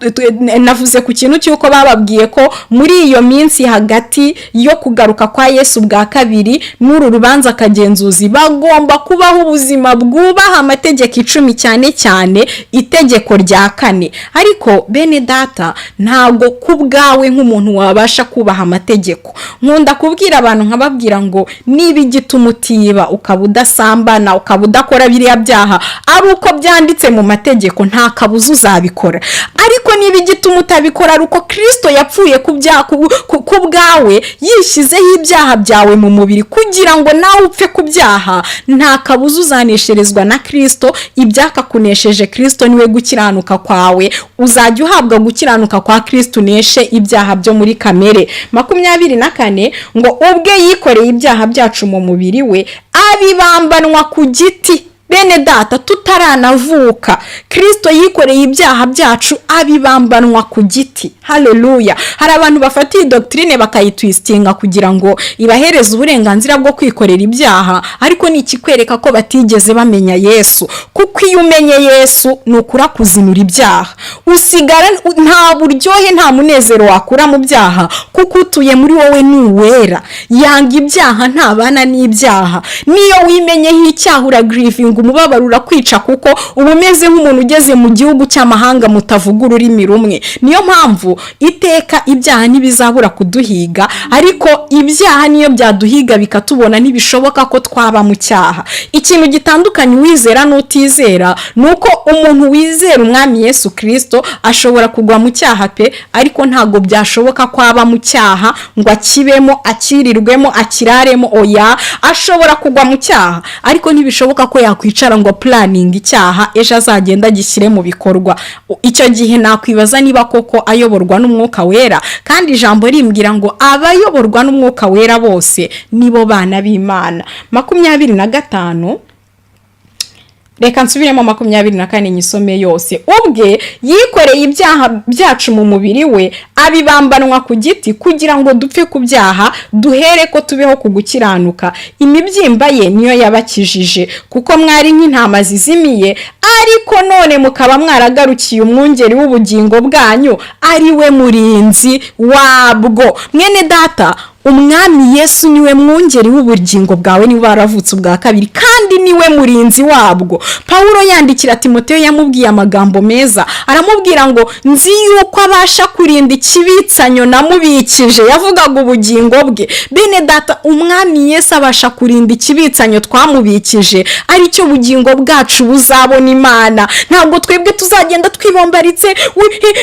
Speaker 1: navuze ku kintu cy'uko bababwiye ko muri iyo minsi hagati yo kugaruka kwa Yesu bwa kabiri n'uru rubanza akagenzuzi, bagomba kubaho ubuzima bwubaha Amategeko 10, cyane cyane itegeko rya kane. Ariko bene data, ntabwo ku bwawe nk'umuntu wabasha kubaha amategeko. Nkunda kubwira abantu, nkababwira ngo niba igituma utiba, ukaba udasambana, ukaba udakora biriya byaha ari uko byanditse mu mategeko, nta kabuza uzabikora. Ariko niba igituma utabikora ari uko Kirisito yapfuye ku bwawe, yishyizeho ibyaha byawe mu mubiri kugira ngo nawe upfe ku byaha, nta kabuza uzanesherezwa na Kirisito. Ibyakakunesheje, Kirisito niwe gukiranuka kwawe. Uzajya uhabwa gukiranuka kwa Kirisito, uneshe ibyaha byo muri kamere. 24 ngo: "Ubwe yikoreye ibyaha byacu mu mubiri we, abibambanwa ku giti." Bene data, tutaranavuka, Kirisito yikoreye ibyaha byacu, abibambanwa ku giti. Haleluya! Hari abantu bafata iyi doctrine bakayitwistinga kugira ngo ibahereze uburenganzira bwo kwikorera ibyaha, ariko ni ikikwereka ko batigeze bamenya Yesu, kuko iyo umenye Yesu ni ukuri akuzinura ibyaha, usigara nta buryohe, nta munezero wakura mu byaha, kuko utuye muri wowe ni uwera, yanga ibyaha, ntabana n'ibyaha. Niyo wimenyeho icyaha, uragrievinga, umubabaro urakwica, kuko uba umeze nk'umuntu ugeze mu gihugu cy'amahanga mutavuga ururimi rumwe. Niyo mpamvu iteka ibyaha ntibizabura kuduhiga, ariko ibyaha niyo byaduhiga bikatubona, ntibishoboka ko twaba mu cyaha. Ikintu gitandukanye uwizera n'utizera ni uko umuntu wizera Umwami Yesu Kirisito ashobora kugwa mu cyaha pe, ariko ntabwo byashoboka ko aba mu cyaha ngo akibemo, akirirwemo, akiraremo, oya. Ashobora kugwa mu cyaha, ariko ntibishoboka ko yakwicara ngo planninge icyaha, ejo azagenda agishyire mu bikorwa. Icyo gihe nakwibaza niba koko ayoborwa n'Umwuka Wera, kandi ijambo rimbwira ngo abayoborwa n'Umwuka Wera bose nibo bana b'Imana. 25. Reka nsubiremo 24 nyisome yose. Ubwe yikoreye ibyaha byacu mu mubiri we, abibambanwa ku giti, kugira ngo dupfe ku byaha, duhere ko tubeho ku gukiranuka. Imibyimba ye niyo yabakijije. Kuko mwari nk'intama zizimiye, ariko none mukaba mwaragarukiye umwungeri w'ubugingo bwanyu, ari we murinzi wabwo. Mwene data, Umwami Yesu niwe mwungeri w'ubugingo bwawe niba waravutse ubwa kabiri, kandi niwe murinzi wabwo. Pawulo yandikira Timoteyo yamubwiye amagambo meza, aramubwira ngo: "Nzi yuko abasha kurinda ikibitsanyo namubikije." Yavugaga ubugingo bwe. Bene data, Umwami Yesu abasha kurinda ikibitsanyo twamubikije, aricyo bugingo bwacu buzabona Imana. Ntabwo twebwe tuzagenda twibombaritse,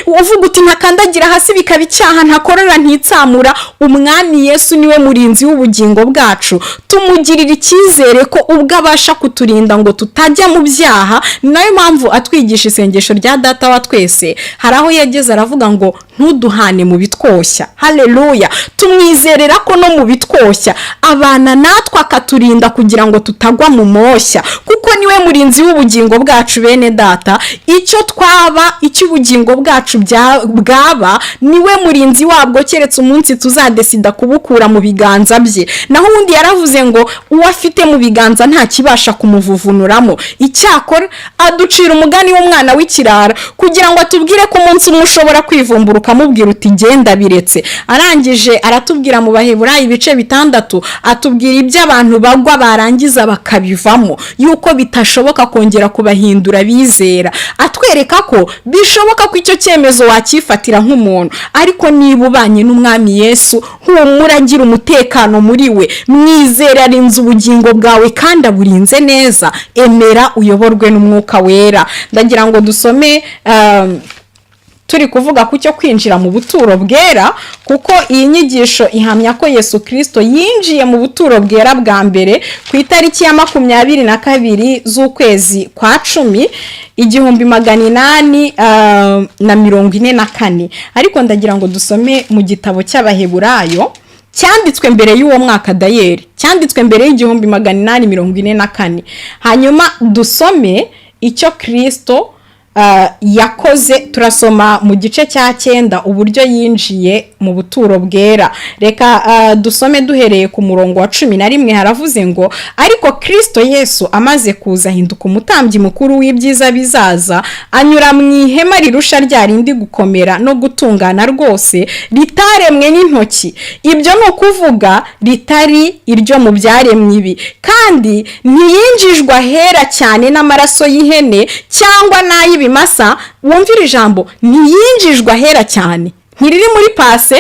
Speaker 1: uvuga uti: "Ntakandagira hasi bikaba icyaha, ntakorora ntitsamura." Umwami Yesu niwe murinzi w'ubugingo bwacu. Tumugirira icyizere ko ubwo abasha kuturinda ngo tutajya mu byaha. Ni nayo mpamvu atwigisha isengesho rya Data wa twese, hari aho yageze aravuga ngo: "Ntuduhane mu bitwoshya." Haleluya! Tumwizerera ko no mu bitwoshya abana natwe, akaturinda kugira ngo tutagwa mu moshya, kuko niwe murinzi w'ubugingo bwacu. Bene data, icyo twaba, icyo ubugingo bwacu bwaba, niwe murinzi wabwo, keretse umunsi tuzadesida kubukura mu biganza bye. Naho ubundi yaravuze ngo uwo afite mu biganza nta kibasha kumuvuvunuramo. Icyakora aducira umugani w'umwana w'ikirara kugira ngo atubwire ko umunsi umwe ushobora kwivumbura ukamubwira uti: "Genda biretse." Arangije aratubwira mu Baheburayi ibice 6, atubwira ibyo abantu bagwa barangiza bakabivamo, yuko bitashoboka kongera kubahindura bizera. Atwereka ko bishoboka ko icyo cyemezo wacyifatira nk'umuntu, ariko niba ubanye n'Umwami Yesu, humura, agira umutekano muri we. Mwizere, arinze ubugingo bwawe kandi aburinze neza. Emera uyoborwe n'Umwuka Wera. Ndagira ngo dusome, turi kuvuga ku cyo kwinjira mu buturo bwera, kuko iyi nyigisho ihamya ko Yesu Kirisito yinjiye mu buturo bwera bwa mbere ku itariki ya 22 z'ukwezi kwa 10, 1844. Ariko ndagira ngo dusome mu gitabo cy'Abaheburayo cyanditswe mbere y'uwo mwaka, dayeri cyanditswe mbere y'1844, hanyuma dusome icyo Kirisito yakoze. Turasoma mu gice cya 9 uburyo yinjiye mu buturo bwera. Reka dusome duhereye ku murongo wa 11. Haravuze ngo: "Ariko Kirisito Yesu amaze kuza ahinduka umutambyi mukuru w'ibyiza bizaza, anyura mu ihema rirusha rya rindi gukomera no gutungana rwose, ritaremwe n'intoki, ibyo ni ukuvuga ritari iryo mu byaremwe ibi. Kandi ntiyinjijwe ahera cyane n'amaraso y'ihene cyangwa n'ay'ibimasa." Wumvira ijambo "ntiyinjijwe ahera cyane", ntiriri muri passé,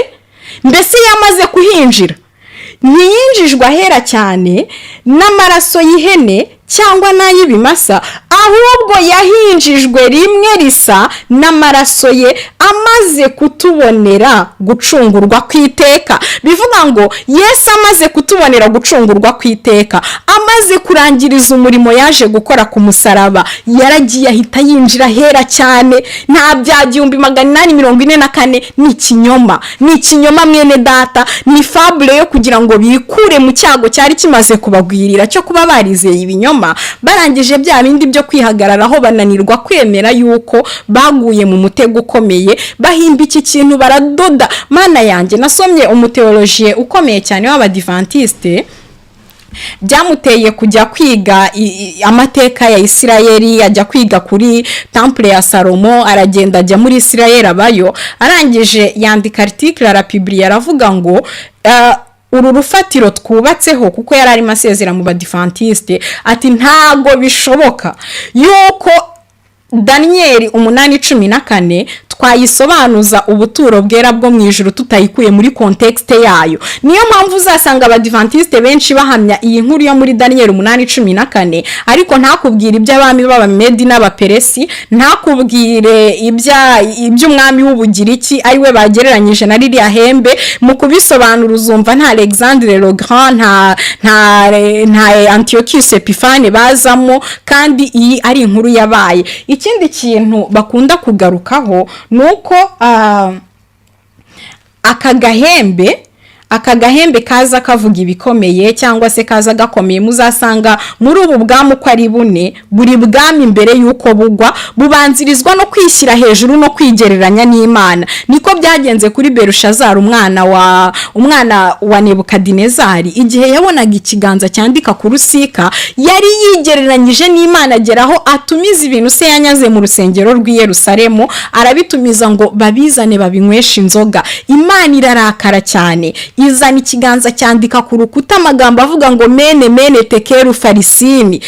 Speaker 1: mbese yamaze kuhinjira. "Ntiyinjijwe ahera cyane n'amaraso y'ihene cyangwa n'ay'ibimasa, ahubwo yahinjijwe rimwe risa n'amaraso ye, amaze kutubonera gucungurwa kw'iteka." Bivuga ngo Yesu amaze kutubonera gucungurwa kw'iteka, amaze kurangiriza umurimo yaje gukora ku musaraba, yaragiye ahita yinjira ahera cyane. Nta bya 1844, ni ikinyoma, ni ikinyoma mwene data, ni fable yo kugira ngo bikure mu cyago cyari kimaze kubagwirira cyo kuba barizeye ibinyoma. Barangije bya bindi byo kwihagararaho, bananirwa kwemera yuko baguye mu mutego ukomeye, bahimba iki kintu baradoda. Mana yanjye, nasomye umuteolojiye ukomeye cyane w'Abadivantisite, byamuteye kujya kwiga amateka ya Isirayeli, ajya kwiga kuri temple ya Salomo, aragenda ajya muri Isirayeli abayo. Arangije yandika article, arapibiriye, aravuga ngo uru rufatiro twubatseho, kuko yari arimo asezera mu Badivantiste, ati: "Ntago bishoboka yuko Daniyeli 8:14 twayisobanuza ubuturo bwera bwo mu ijuru tutayikuye muri contexte yayo." Niyo mpamvu uzasanga Abadivantisite benshi bahamya iyi nkuru yo muri Daniyeli 8:14, ariko ntakubwire iby'abami b'Abamedi n'Abaperesi, ntakubwire iby'umwami w'Ubugiriki ariwe bagereranyije na ririya hembe. Mu kubisobanura uzumva nta Alexandre le Grand, nta Antiochus Epiphanes bazamo, kandi iyi ari inkuru yabaye. Ikindi kintu bakunda kugarukaho ni uko aka gahembe Aka gahembe kaza kavuga ibikomeye cyangwa se kaza gakomeye. Muzasanga muri ubu bwami uko ari bune, buri bwami mbere y'uko bugwa bubanzirizwa no kwishyira hejuru no kwigereranya n'Imana. Niko byagenze kuri Berushazari, umwana wa Nebukadinezari. Igihe yabonaga ikiganza cyandika ku rusika, yari yigereranyije n'Imana, ageraho atumiza ibintu se yanyaze mu rusengero rw'i Yerusalemu, arabitumiza ngo babizane babinyweshe inzoga. Imana irarakara cyane, izana ikiganza cyandika ku rukuta amagambo avuga ngo "Mene mene tekeru farisini".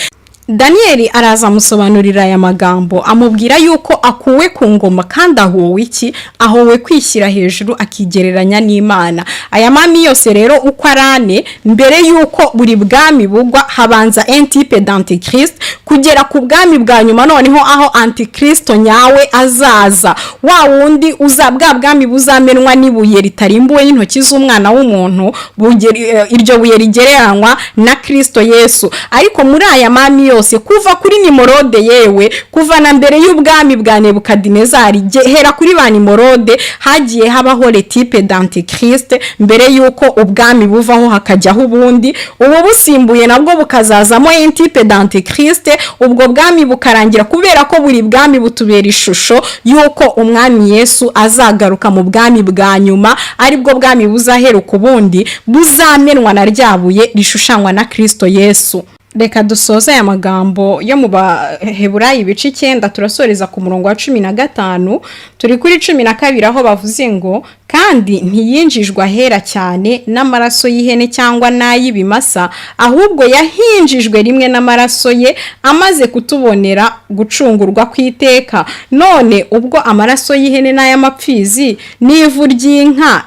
Speaker 1: Daniyeli araza amusobanurira aya magambo, amubwira yuko akuwe ku ngoma. Kandi ahowe iki? Ahowe kwishyira hejuru akigereranya n'Imana. Aya mami yose rero uko ari ane, mbere y'uko buri bwami bugwa habanza un type d'antichrist, kugera ku bwami bwa nyuma, noneho aho antikristo nyawe azaza, wa wundi uza bwa bwami buzamenwa n'ibuye ritarimbuwe n'intoki z'umwana w'umuntu, iryo buye rigereranywa na Kristo Yesu. Ariko muri aya mami yose, kuva kuri Nimorode, yewe kuva na mbere y'ubwami bwa Nebukadinezari, hera kuri ba Nimorode, hagiye habaho le type d'antichrist mbere y'uko ubwami buvaho hakajyaho ubundi, ubu busimbuye nabwo bukazazamo un type d'antichrist, ubwo bwami bukarangira, kubera ko buri bwami butubera ishusho y'uko Umwami Yesu azagaruka mu bwami bwa nyuma, aribwo bwami buzaheruka ubundi, buzamenwa na rya buye rishushanywa na Kristo Yesu. Reka dusoze aya magambo yo mu Baheburayi ibice 9, turasoreza ku murongo wa 15. Turi kuri 12, aho bavuze ngo: "Kandi ntiyinjijwe ahera cyane n'amaraso y'ihene cyangwa n'ay'ibimasa, ahubwo yahinjijwe rimwe n'amaraso ye, amaze kutubonera gucungurwa kw'iteka. None ubwo amaraso y'ihene n'ay'amapfizi n'ivu ry'inka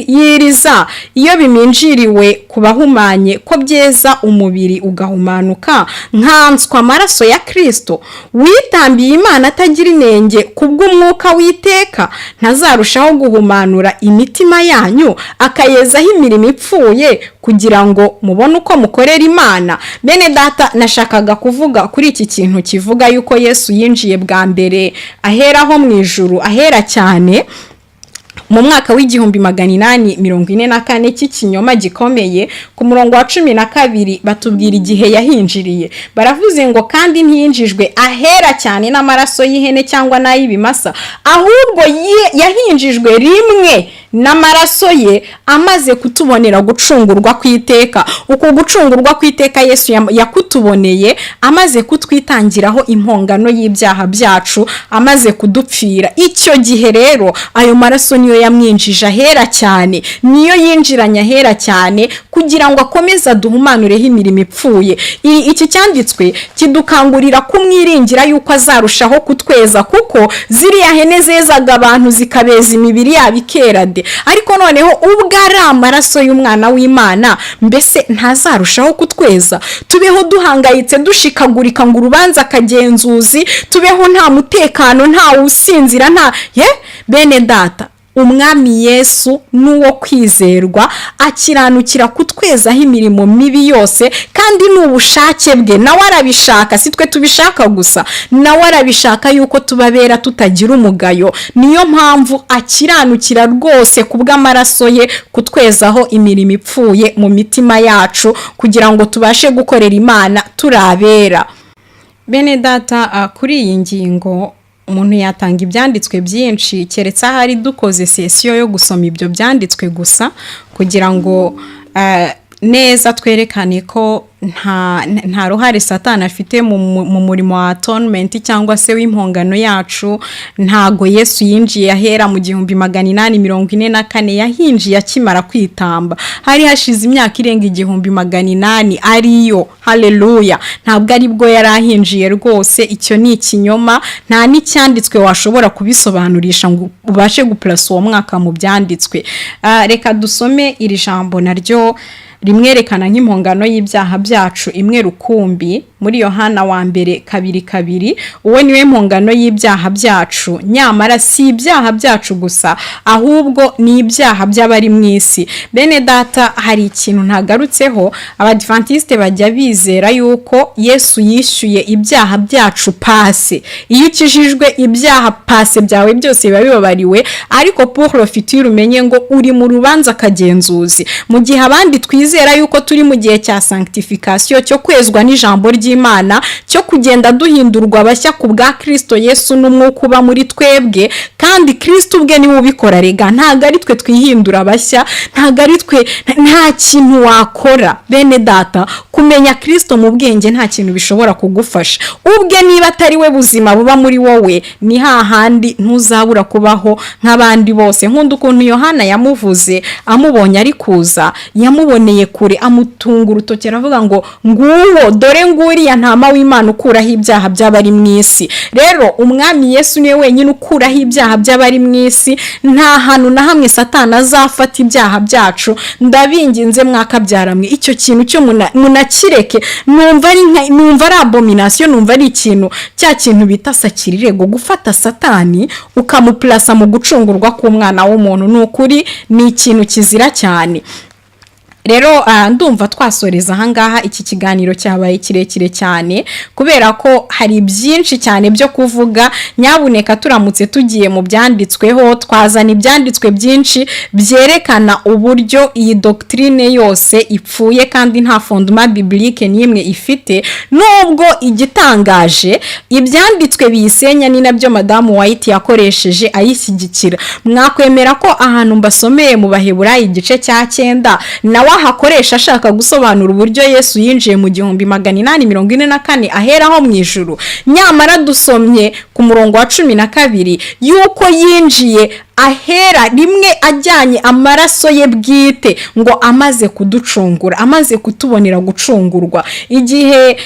Speaker 1: yiriza, iyo biminjiriwe ku bahumanye ko byeza umubiri ugahumanuka, nkanswe amaraso ya Kirisito witambiye Imana atagira inenge kubw'umwuka w'iteka, ntazarushaho guhumanura imitima yanyu akayezaho imirimo ipfuye, kugira ngo mubone uko mukorera Imana?" Bene data, nashakaga kuvuga kuri iki kintu kivuga yuko Yesu yinjiye bwa mbere aheraho mu ijuru, ahera cyane, mu mwaka w'1844, cy'ikinyoma gikomeye. Ku murongo wa 12 batubwira igihe yahinjiriye. Baravuze ngo: "Kandi ntiyinjijwe ahera cyane n'amaraso y'ihene cyangwa n'ay'ibimasa, ahubwo yahinjijwe rimwe n'amaraso ye, amaze kutubonera gucungurwa kw'iteka." Uku gucungurwa kw'iteka Yesu yakutuboneye amaze kutwitangiraho impongano y'ibyaha byacu, amaze kudupfira. Icyo gihe rero ayo maraso niyo yamwinjije ahera cyane, niyo yinjiranye ahera cyane kugira ngo akomeze aduhumanureho imirimo ipfuye. Iki cyanditswe kidukangurira kumwiringira yuko azarushaho kutweza, kuko ziriya hene zezaga abantu zikabeza imibiri yabo ikera de, ariko noneho ubwo ari amaraso y'umwana w'Imana, mbese ntazarushaho kutweza? Tubeho duhangayitse, dushikagurika ngo urubanza akagenzuzi, tubeho nta mutekano, nta usinzira, nta ye? Bene data, Umwami Yesu n'uwo kwizerwa, akiranukira kutwezaho imirimo mibi yose, kandi ni ubushake bwe, nawe arabishaka, si twe tubishaka gusa, nawe arabishaka yuko tubabera tutagira umugayo. Niyo mpamvu akiranukira rwose ku bw'amaraso ye kutwezaho imirimo ipfuye mu mitima yacu, kugira ngo tubashe gukorera Imana turabera. Bene data, kuri iyi ngingo umuntu yatanga ibyanditswe byinshi, keretse ahari dukoze session yo gusoma ibyo byanditswe gusa, kugira ngo neza twerekane ko nta ruhare Satani afite mu murimo wa atonement cyangwa se w'impongano yacu. Ntago Yesu yinjiye ahera mu 1844, yahinjiye akimara kwitamba, hari hashize imyaka irenga 1800 ariyo. Haleluya! Ntabwo aribwo yari ahinjiye rwose, icyo ni ikinyoma. Nta n'icyanditswe washobora kubisobanurisha ngo ubashe gupurasa uwo mwaka mu byanditswe. Reka dusome iri jambo naryo rimwerekana nk'impongano y'ibyaha byacu imwe rukumbi. Muri Yohana wa mbere 2:2, uwo niwe mpongano y'ibyaha byacu. Nyamara si ibyaha byacu gusa, ahubwo ni ibyaha by'abari mu isi. Bene data, hari ikintu ntagarutseho. Abadivantisite bajya bizera yuko Yesu yishyuye ibyaha byacu passé. Iyo ukijijwe, ibyaha passé byawe byose biba bibabariwe, ariko pour le futur umenye ngo uri mu rubanza kagenzuzi. Mu gihe abandi twizera yuko turi mu gihe cya sanctification, cyo kwezwa n'ijambo ry'Imana, cyo kugenda duhindurwa bashya ku bwa Kristo Yesu n'umwuka uba muri twebwe, kandi Kristo ubwe niwe ubikora. Rega ntabwo ari twe twihindura bashya, ntabwo ari twe, nta kintu wakora. Bene data, kumenya Kristo mu bwenge nta kintu bishobora kugufasha. Ubwe niba atari we buzima buba muri wowe, ni hahandi ntuzabura kubaho nk'abandi bose. Nkunda ukuntu Yohana yamuvuze amubonye ari kuza. Yamuboneye kure, amutunga urutoki, aravuga ngo: "Nguwo, dore nguriya ntama w'Imana ukuraho ibyaha by'abari mu isi." Rero Umwami Yesu niwe wenyine ukuraho ibyaha by'abari mu isi. Nta hantu na hamwe Satani azafata ibyaha byacu. Ndabinginze, mwakabyaramwe, icyo kintu cyo munakireke. Numva ari abomination, numva ari ikintu cya kintu bita sacrilège, gufata Satani ukamupurasa mu gucungurwa k'umwana w'umuntu. Ni ukuri ni ikintu kizira cyane. Rero ndumva twasoreza ahangaha. Iki kiganiro cyabaye kirekire cyane kubera ko hari byinshi cyane byo kuvuga. Nyabuneka, turamutse tugiye mu byanditsweho, twazana ibyanditswe byinshi byerekana uburyo iyi doctrine yose ipfuye kandi nta fondement biblique n'imwe ifite. Nubwo igitangaje, ibyanditswe biyisenya ni nabyo Madamu White yakoresheje ayishyigikira. Mwakwemera ko ahantu mbasomeye mu Baheburayi igice cya 9, nawe ahakoresha ashaka gusobanura uburyo Yesu yinjiye mu 1844 aheraho mu ijuru? Nyamara dusomye ku murongo wa 12 yuko yinjiye ahera rimwe ajyanye amaraso ye bwite, ngo amaze kuducungura, amaze kutubonera gucungurwa. Igihe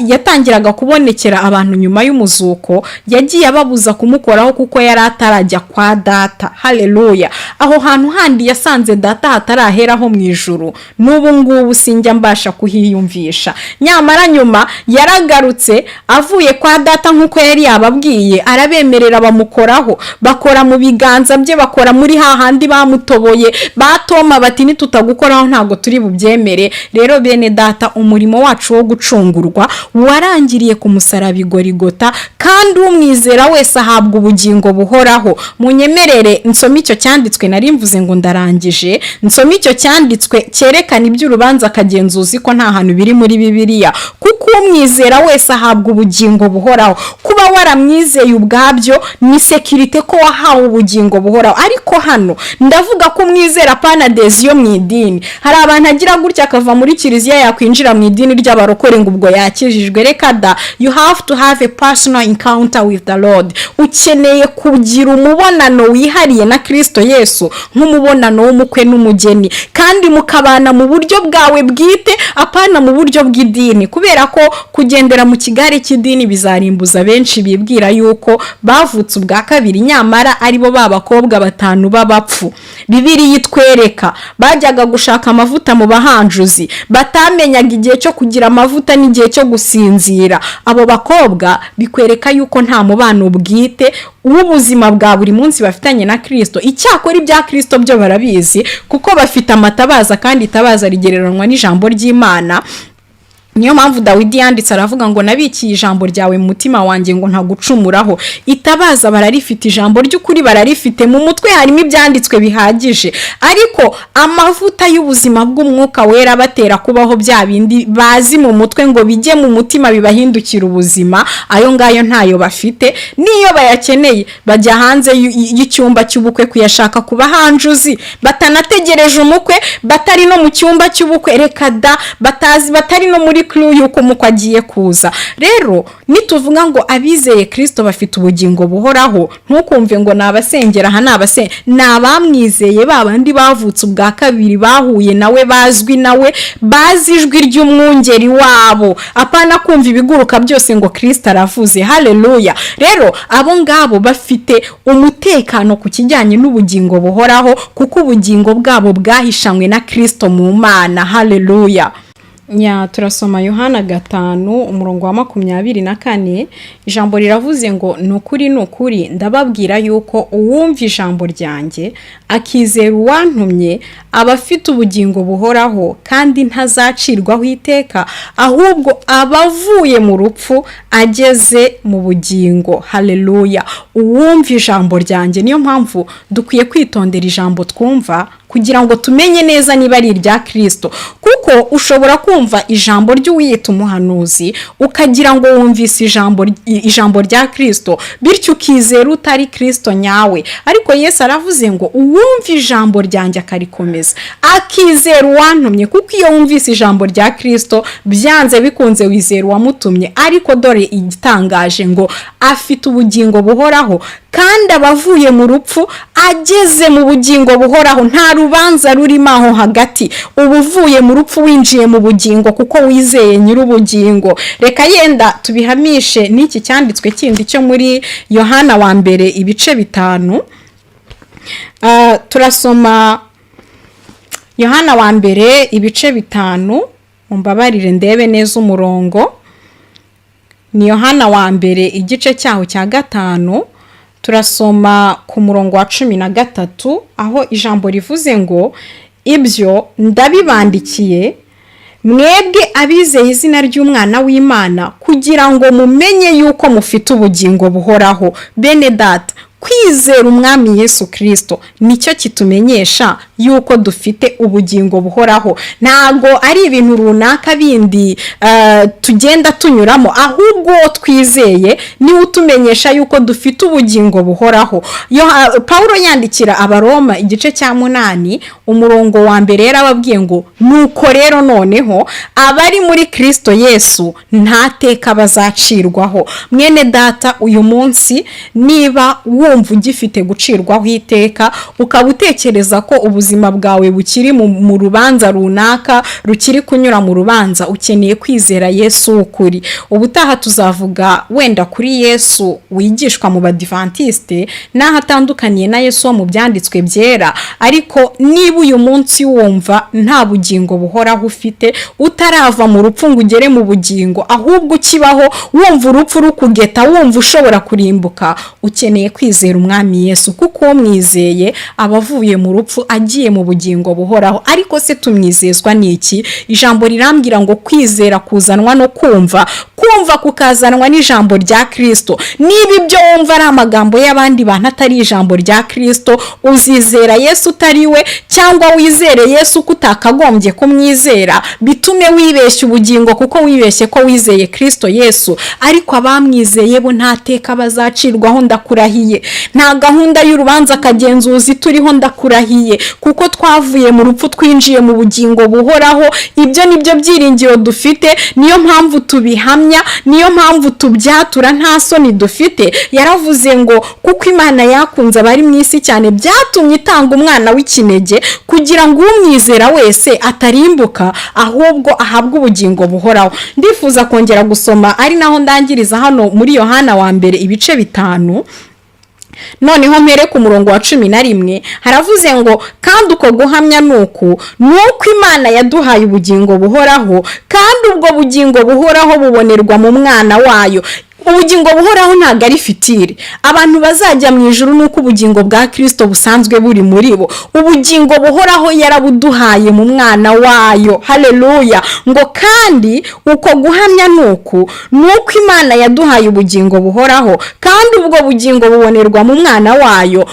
Speaker 1: yatangiraga kubonekera abantu nyuma y'umuzuko, yagiye ababuza kumukoraho kuko yari atarajya kwa Data. Haleluya! Aho hantu handi yasanze Data hataraheraho mu ijuru, n'ubu ngubu sinjya mbasha kuhiyumvisha. Nyamara nyuma yaragarutse avuye kwa Data nk'uko yari yababwiye, arabemerera bamukoraho, bakora mu biganza bye, bakora muri hahandi bamutoboye. Batoma bati: "Nitutagukoraho ntabwo turi bubyemere." Rero bene data, umurimo wacu wo gucungurwa warangiriye ku musaraba i Gorigota, kandi umwizera wese ahabwa ubugingo buhoraho. Munyemerere nsome icyo cyanditswe nari mvuze ngo ndarangije. Nsome icyo cyanditswe cyerekana iby'urubanza akagenzuzi ko nta hantu biri muri Bibiliya, kuko umwizera wese ahabwa ubugingo buhoraho. Kuba waramwizeye ubwabyo ni sécurité ko wahawe ubugingo buhoraho. Ariko hano ndavuga ko umwizera pana adhésion mu idini. Hari abantu agira gutya akava muri kiliziya, yakwinjira mu idini ry'abarokore, ngo ubwo yakijijwe. Reka da! You have to have a personal encounter with the Lord. Ukeneye kugira umubonano wihariye na Kirisito Yesu, nk'umubonano w'umukwe n'umugeni, kandi mukabana mu buryo bwawe bwite, apana mu buryo bw'idini, kubera ko kugendera mu kigare cy'idini bizarimbuza benshi bibwira yuko bavutse ubwa kabiri, nyamara aribo ba bakobwa batanu b'abapfu Bibiliya itwereka bajyaga gushaka amavuta mu bahanjuzi, batamenyaga igihe cyo kugira amavuta n'igihe cyo gusinzira. Abo bakobwa bikwereka yuko nta mubano bwite w'ubuzima bwa buri munsi bafitanye na Kirisito. Icyakora ibya Kirisito byo barabizi, kuko bafite amatabaza, kandi itabaza rigereranywa n'ijambo ry'Imana. Niyo mpamvu Dawidi yanditse aravuga ngo: "Nabikiye ijambo ryawe mu mutima wanjye ngo ntagucumuraho." Itabaza bararifite, ijambo ry'ukuri bararifite, mu mutwe harimo ibyanditswe bihagije, ariko amavuta y'ubuzima bw'Umwuka Wera batera kubaho bya bindi bazi mu mutwe ngo bijye mu mutima bibahindukira ubuzima, ayo ngayo ntayo bafite. N'iyo bayakeneye, bajya hanze y'icyumba cy'ubukwe kuyashaka ku bahanjuzi, batanategereje umukwe, batari no mu cyumba cy'ubukwe. Reka da! Batazi, batari no muri clue y'uko umukwe agiye kuza. Rero nituvuga ngo abizeye Kirisito bafite ubugingo buhoraho, ntukumve ngo ni abasengera aha, ni abamwizeye, ba bandi bavutse ubwa kabiri, bahuye nawe, bazwi nawe, bazi ijwi ry'umwungeri wabo, apana kumva ibiguruka byose ngo Kirisito aravuze. Haleluya! Rero abo ngabo bafite umutekano ku kijyanye n'ubugingo buhoraho, kuko ubugingo bwabo bwahishanywe na Kirisito mu Mana. Haleluya! Ya, turasoma Yohana 5, umurongo wa 24. Ijambo riravuze ngo: "Ni ukuri, ni ukuri, ndababwira yuko uwumva ijambo ryanjye akizera uwantumye aba afite ubugingo buhoraho, kandi ntazacirwaho iteka, ahubwo aba avuye mu rupfu ageze mu bugingo." Haleluya! Uwumva ijambo ryanjye. Niyo mpamvu dukwiye kwitondera ijambo twumva, kugira ngo tumenye neza niba ari irya Kirisito, kuko ushobora kumva ijambo ry'uwiyita umuhanuzi ukagira ngo wumvise ijambo rya Kirisito, bityo ukizera utari Kirisito nyawe. Ariko Yesu aravuze ngo: "Uwumva ijambo ryanjye akarikomeza, akizera uwantumye." Kuko iyo wumvise ijambo rya Kirisito, byanze bikunze wizera uwamutumye. Ariko dore igitangaje, ngo afite ubugingo buhoraho, kandi aba avuye mu rupfu ageze mu bugingo buhoraho. Nta rubanza rurimo aho hagati. Uba uvuye mu rupfu winjiye mu bugingo, kuko wizeye nyir'ubugingo. Reka yenda tubihamishe n'iki cyanditswe kindi cyo muri Yohana wa mbere, ibice 5. Turasoma Yohana wa mbere, ibice 5. Mumbabarire ndebe neza umurongo. Ni Yohana wa mbere, igice cyaho cya 5, turasoma ku murongo wa 13, aho ijambo rivuze ngo: "Ibyo ndabibandikiye mwebwe abizeye izina ry'Umwana w'Imana, kugira ngo mumenye yuko mufite ubugingo buhoraho." Bene Data, kwizera Umwami Yesu Kirisito nicyo kitumenyesha yuko dufite ubugingo buhoraho. Ntabwo ari ibintu runaka bindi tugenda tunyuramo, ahubwo uwo twizeye niwe utumenyesha yuko dufite ubugingo buhoraho. Pawulo yandikira Abaroma, igice cya 8, umurongo wa 1, yarababwiye ngo: "Nuko rero noneho abari muri Kirisito Yesu nta teka bazacirwaho." Mwene Data, uyu munsi niba wumva ugifite gucirwaho iteka, ukaba utekereza ko ubuzima bwawe bukiri mu rubanza runaka, rukiri kunyura mu rubanza, ukeneye kwizera Yesu w'ukuri. Ubutaha tuzavuga wenda kuri Yesu wigishwa mu Badivantisite n'aho atandukaniye na Yesu wo mu Byanditswe Byera. Ariko niba uyu munsi wumva nta bugingo buhoraho ufite, utarava mu rupfu ngo ugere mu bugingo, ahubwo ukibaho wumva urupfu rukugeta, wumva ushobora kurimbuka, ukeneye kwizera Umwami Yesu, kuko uwo mwizeye aba avuye mu rupfu agiye mu bugingo buhoraho. Ariko se tumwizezwa n'iki? Ijambo rirambwira ngo kwizera kuzanwa no kumva, kumva kukazanwa n'ijambo rya Kirisito. Niba ibyo wumva ari amagambo y'abandi bantu, atari ijambo rya Kirisito, uzizera Yesu utari we, cyangwa wizere Yesu ko utakagombye kumwizera, bitume wibeshya ubugingo, kuko wibeshye ko wizeye Kirisito Yesu. Ariko abamwizeye bo nta teka bazacirwaho, ndakurahiye. Nta gahunda y'urubanza kagenzuzi turiho, ndakurahiye, kuko twavuye mu rupfu twinjiye mu bugingo buhoraho. Ibyo ni byo byiringiro dufite, niyo mpamvu tubihamya, niyo mpamvu tubyatura nta soni dufite. Yaravuze ngo: "Kuko Imana yakunze abari mu isi cyane, byatumye itanga umwana w'ikinege, kugira ngo umwizera wese atarimbuka, ahubwo ahabwe ubugingo buhoraho." Ndifuza kongera gusoma, ari naho ndangiriza hano, muri Yohana wa mbere, ibice 5, noneho mpere ku murongo wa 11. Haravuze ngo: "Kandi uko guhamya ni uku, ni uko Imana yaduhaye ubugingo buhoraho, kandi ubwo bugingo buhoraho bubonerwa mu Mwana wayo." Ubugingo buhoraho ntabwo ari future. Abantu bazajya mu ijuru ni uko ubugingo bwa Kirisito busanzwe buri muri bo. Ubugingo buhoraho yarabuduhaye mu Mwana wayo. Haleluya! Ngo: "Kandi uko guhamya ni uku, ni uko Imana yaduhaye ubugingo buhoraho, kandi ubwo bugingo bubonerwa mu Mwana wayo.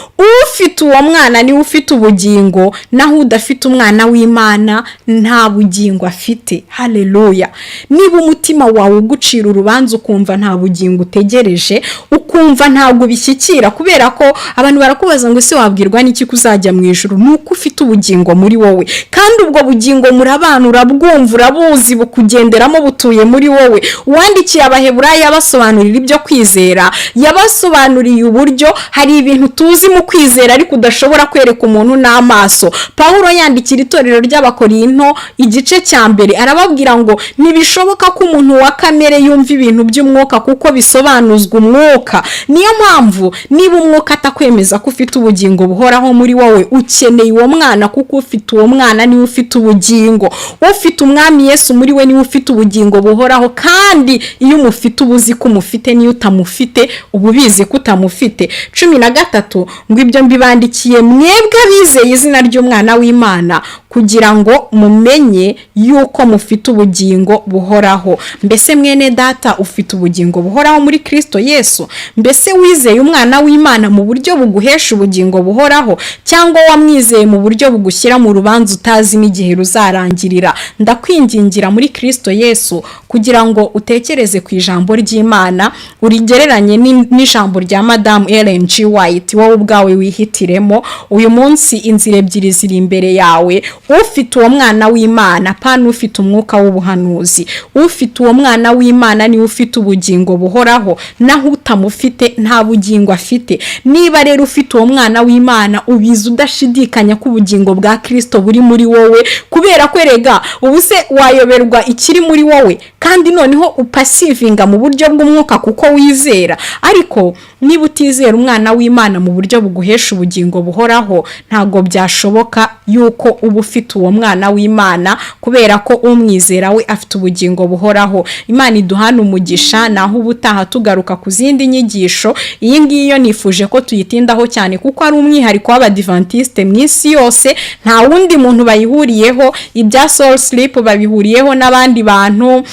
Speaker 1: Ufite uwo Mwana niwe ufite ubugingo, naho udafite Umwana w'Imana nta bugingo afite." Haleluya! Niba umutima wawe ugucira urubanza, ukumva nta bugingo utegereje, ukumva ntabwo ubishyikira, kubera ko abantu barakubaza ngo: "Ese wabwirwa n'iki ko uzajya mu ijuru?" Ni uko ufite ubugingo muri wowe, kandi ubwo bugingo murabana, urabwumva, urabuzi, bukugenderamo, butuye muri wowe. Uwandikiye Abaheburayo yabasobanurira ibyo kwizera, yabasobanuriye uburyo hari ibintu tuzi mu kwizera ariko udashobora kwereka umuntu n'amaso. Pawulo yandikira itorero ry'Abakorinto, igice cya 1, arababwira ngo ntibishoboka ko umuntu wa kamere yumva ibintu by'umwuka, kuko kuko bisobanuzwa umwuka. Niyo mpamvu niba umwuka atakwemeza ko ufite ubugingo buhoraho muri wowe, ukeneye uwo mwana, kuko ufite uwo mwana niwe ufite ubugingo. Ufite Umwami Yesu muri we niwe ufite ubugingo buhoraho. Kandi iyo umufite uba uzi ko umufite, niyo utamufite uba ubizi ko utamufite. 13 ngo: "Ibyo mbibandikiye mwebwe abizeye izina ry'Umwana w'Imana, kugira ngo mumenye yuko mufite ubugingo buhoraho." Mbese mwene data, ufite ubugingo buhoraho muri Kirisito Yesu? Mbese wizeye Umwana w'Imana mu buryo buguhesha ubugingo buhoraho, cyangwa wamwizeye mu buryo bugushyira mu rubanza utazi n'igihe ruzarangirira? Ndakwingingira muri Kirisito Yesu kugira ngo utekereze ku ijambo ry'Imana, urigereranye n'ijambo rya Madamu Ellen G. White, wowe ubwawe wihitiremo. Uyu munsi inzira ebyiri ziri imbere yawe. Ufite uwo mwana w'Imana, pana ufite umwuka w'ubuhanuzi. Ufite uwo mwana w'Imana niwe ufite ubugingo buhoraho, naho utamufite nta bugingo afite. Niba rero ufite uwo mwana w'Imana, ubizi udashidikanya ko ubugingo bwa Kirisito buri muri wowe, kubera ko erega ubu se wayoberwa ikiri muri wowe? Kandi noneho upasivinga mu buryo bw'umwuka kuko wizera. Ariko niba utizera Umwana w'Imana mu buryo buguhesha ubugingo buhoraho, ntabwo byashoboka yuko uba ufite uwo mwana w'Imana, kubera ko umwizera we afite ubugingo buhoraho. Imana iduhana umugisha. Naho ubutaha tugaruka ku zindi nyigisho. Iyi ngiyi yo nifuje ko tuyitindaho cyane kuko ari umwihariko w'Abadivantisite mu isi yose, nta wundi muntu bayihuriyeho. Ibya soul sleep babihuriyeho n'abandi bantu,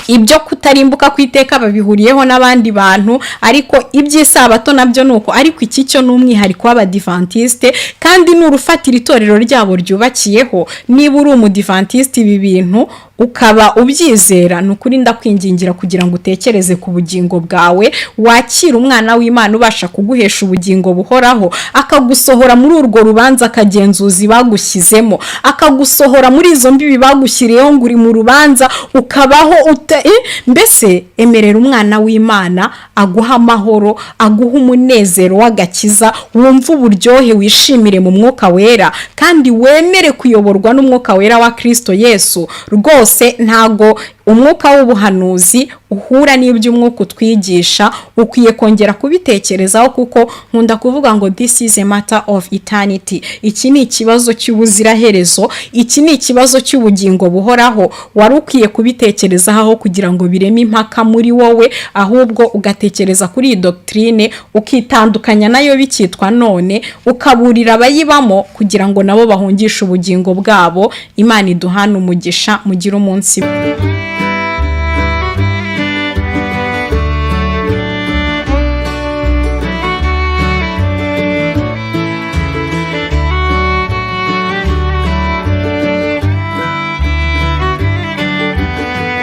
Speaker 1: ibyo kutarimbuka ku iteka babihuriyeho n'abandi bantu, ariko iby'isabato nabyo ni uko. Ariko iki cyo ni umwihariko w'Abadivantisite, kandi ni urufatira itorero ryabo ryubakiyeho. Niba uri Umudivantisite, ibi bintu ukaba ubyizera, ni ukuri ndakwingingira kugira ngo utekereze ku bugingo bwawe, wakire Umwana w'Imana ubasha kuguhesha ubugingo buhoraho, akagusohora muri urwo rubanza akagenzuzi bagushyizemo, akagusohora muri izo mbibi bagushyiriyeho ngo uri mu rubanza, ukabaho mbese emerera Umwana w'Imana aguha amahoro, aguha umunezero w'agakiza, wumve uburyohe, wishimire mu Mwuka Wera, kandi wemere kuyoborwa n'Umwuka Wera wa Kirisito Yesu. Rwose ntago umwuka w'ubuhanuzi uhura n'ibyo umwuka utwigisha. Ukwiye kongera kubitekerezaho, kuko nkunda kuvuga ngo "This is a matter of eternity." Iki ni ikibazo cy'ubuziraherezo, iki ni ikibazo cy'ubugingo buhoraho. Wari ukwiye kubitekerezaho kugira ngo bireme impaka muri wowe, ahubwo ugatekereza kuri iyi doctrine, ukitandukanya nayo bikitwa none, ukaburira abayibamo kugira ngo nabo bahungishe ubugingo bwabo. Imana iduhane umugisha, mugire umunsi.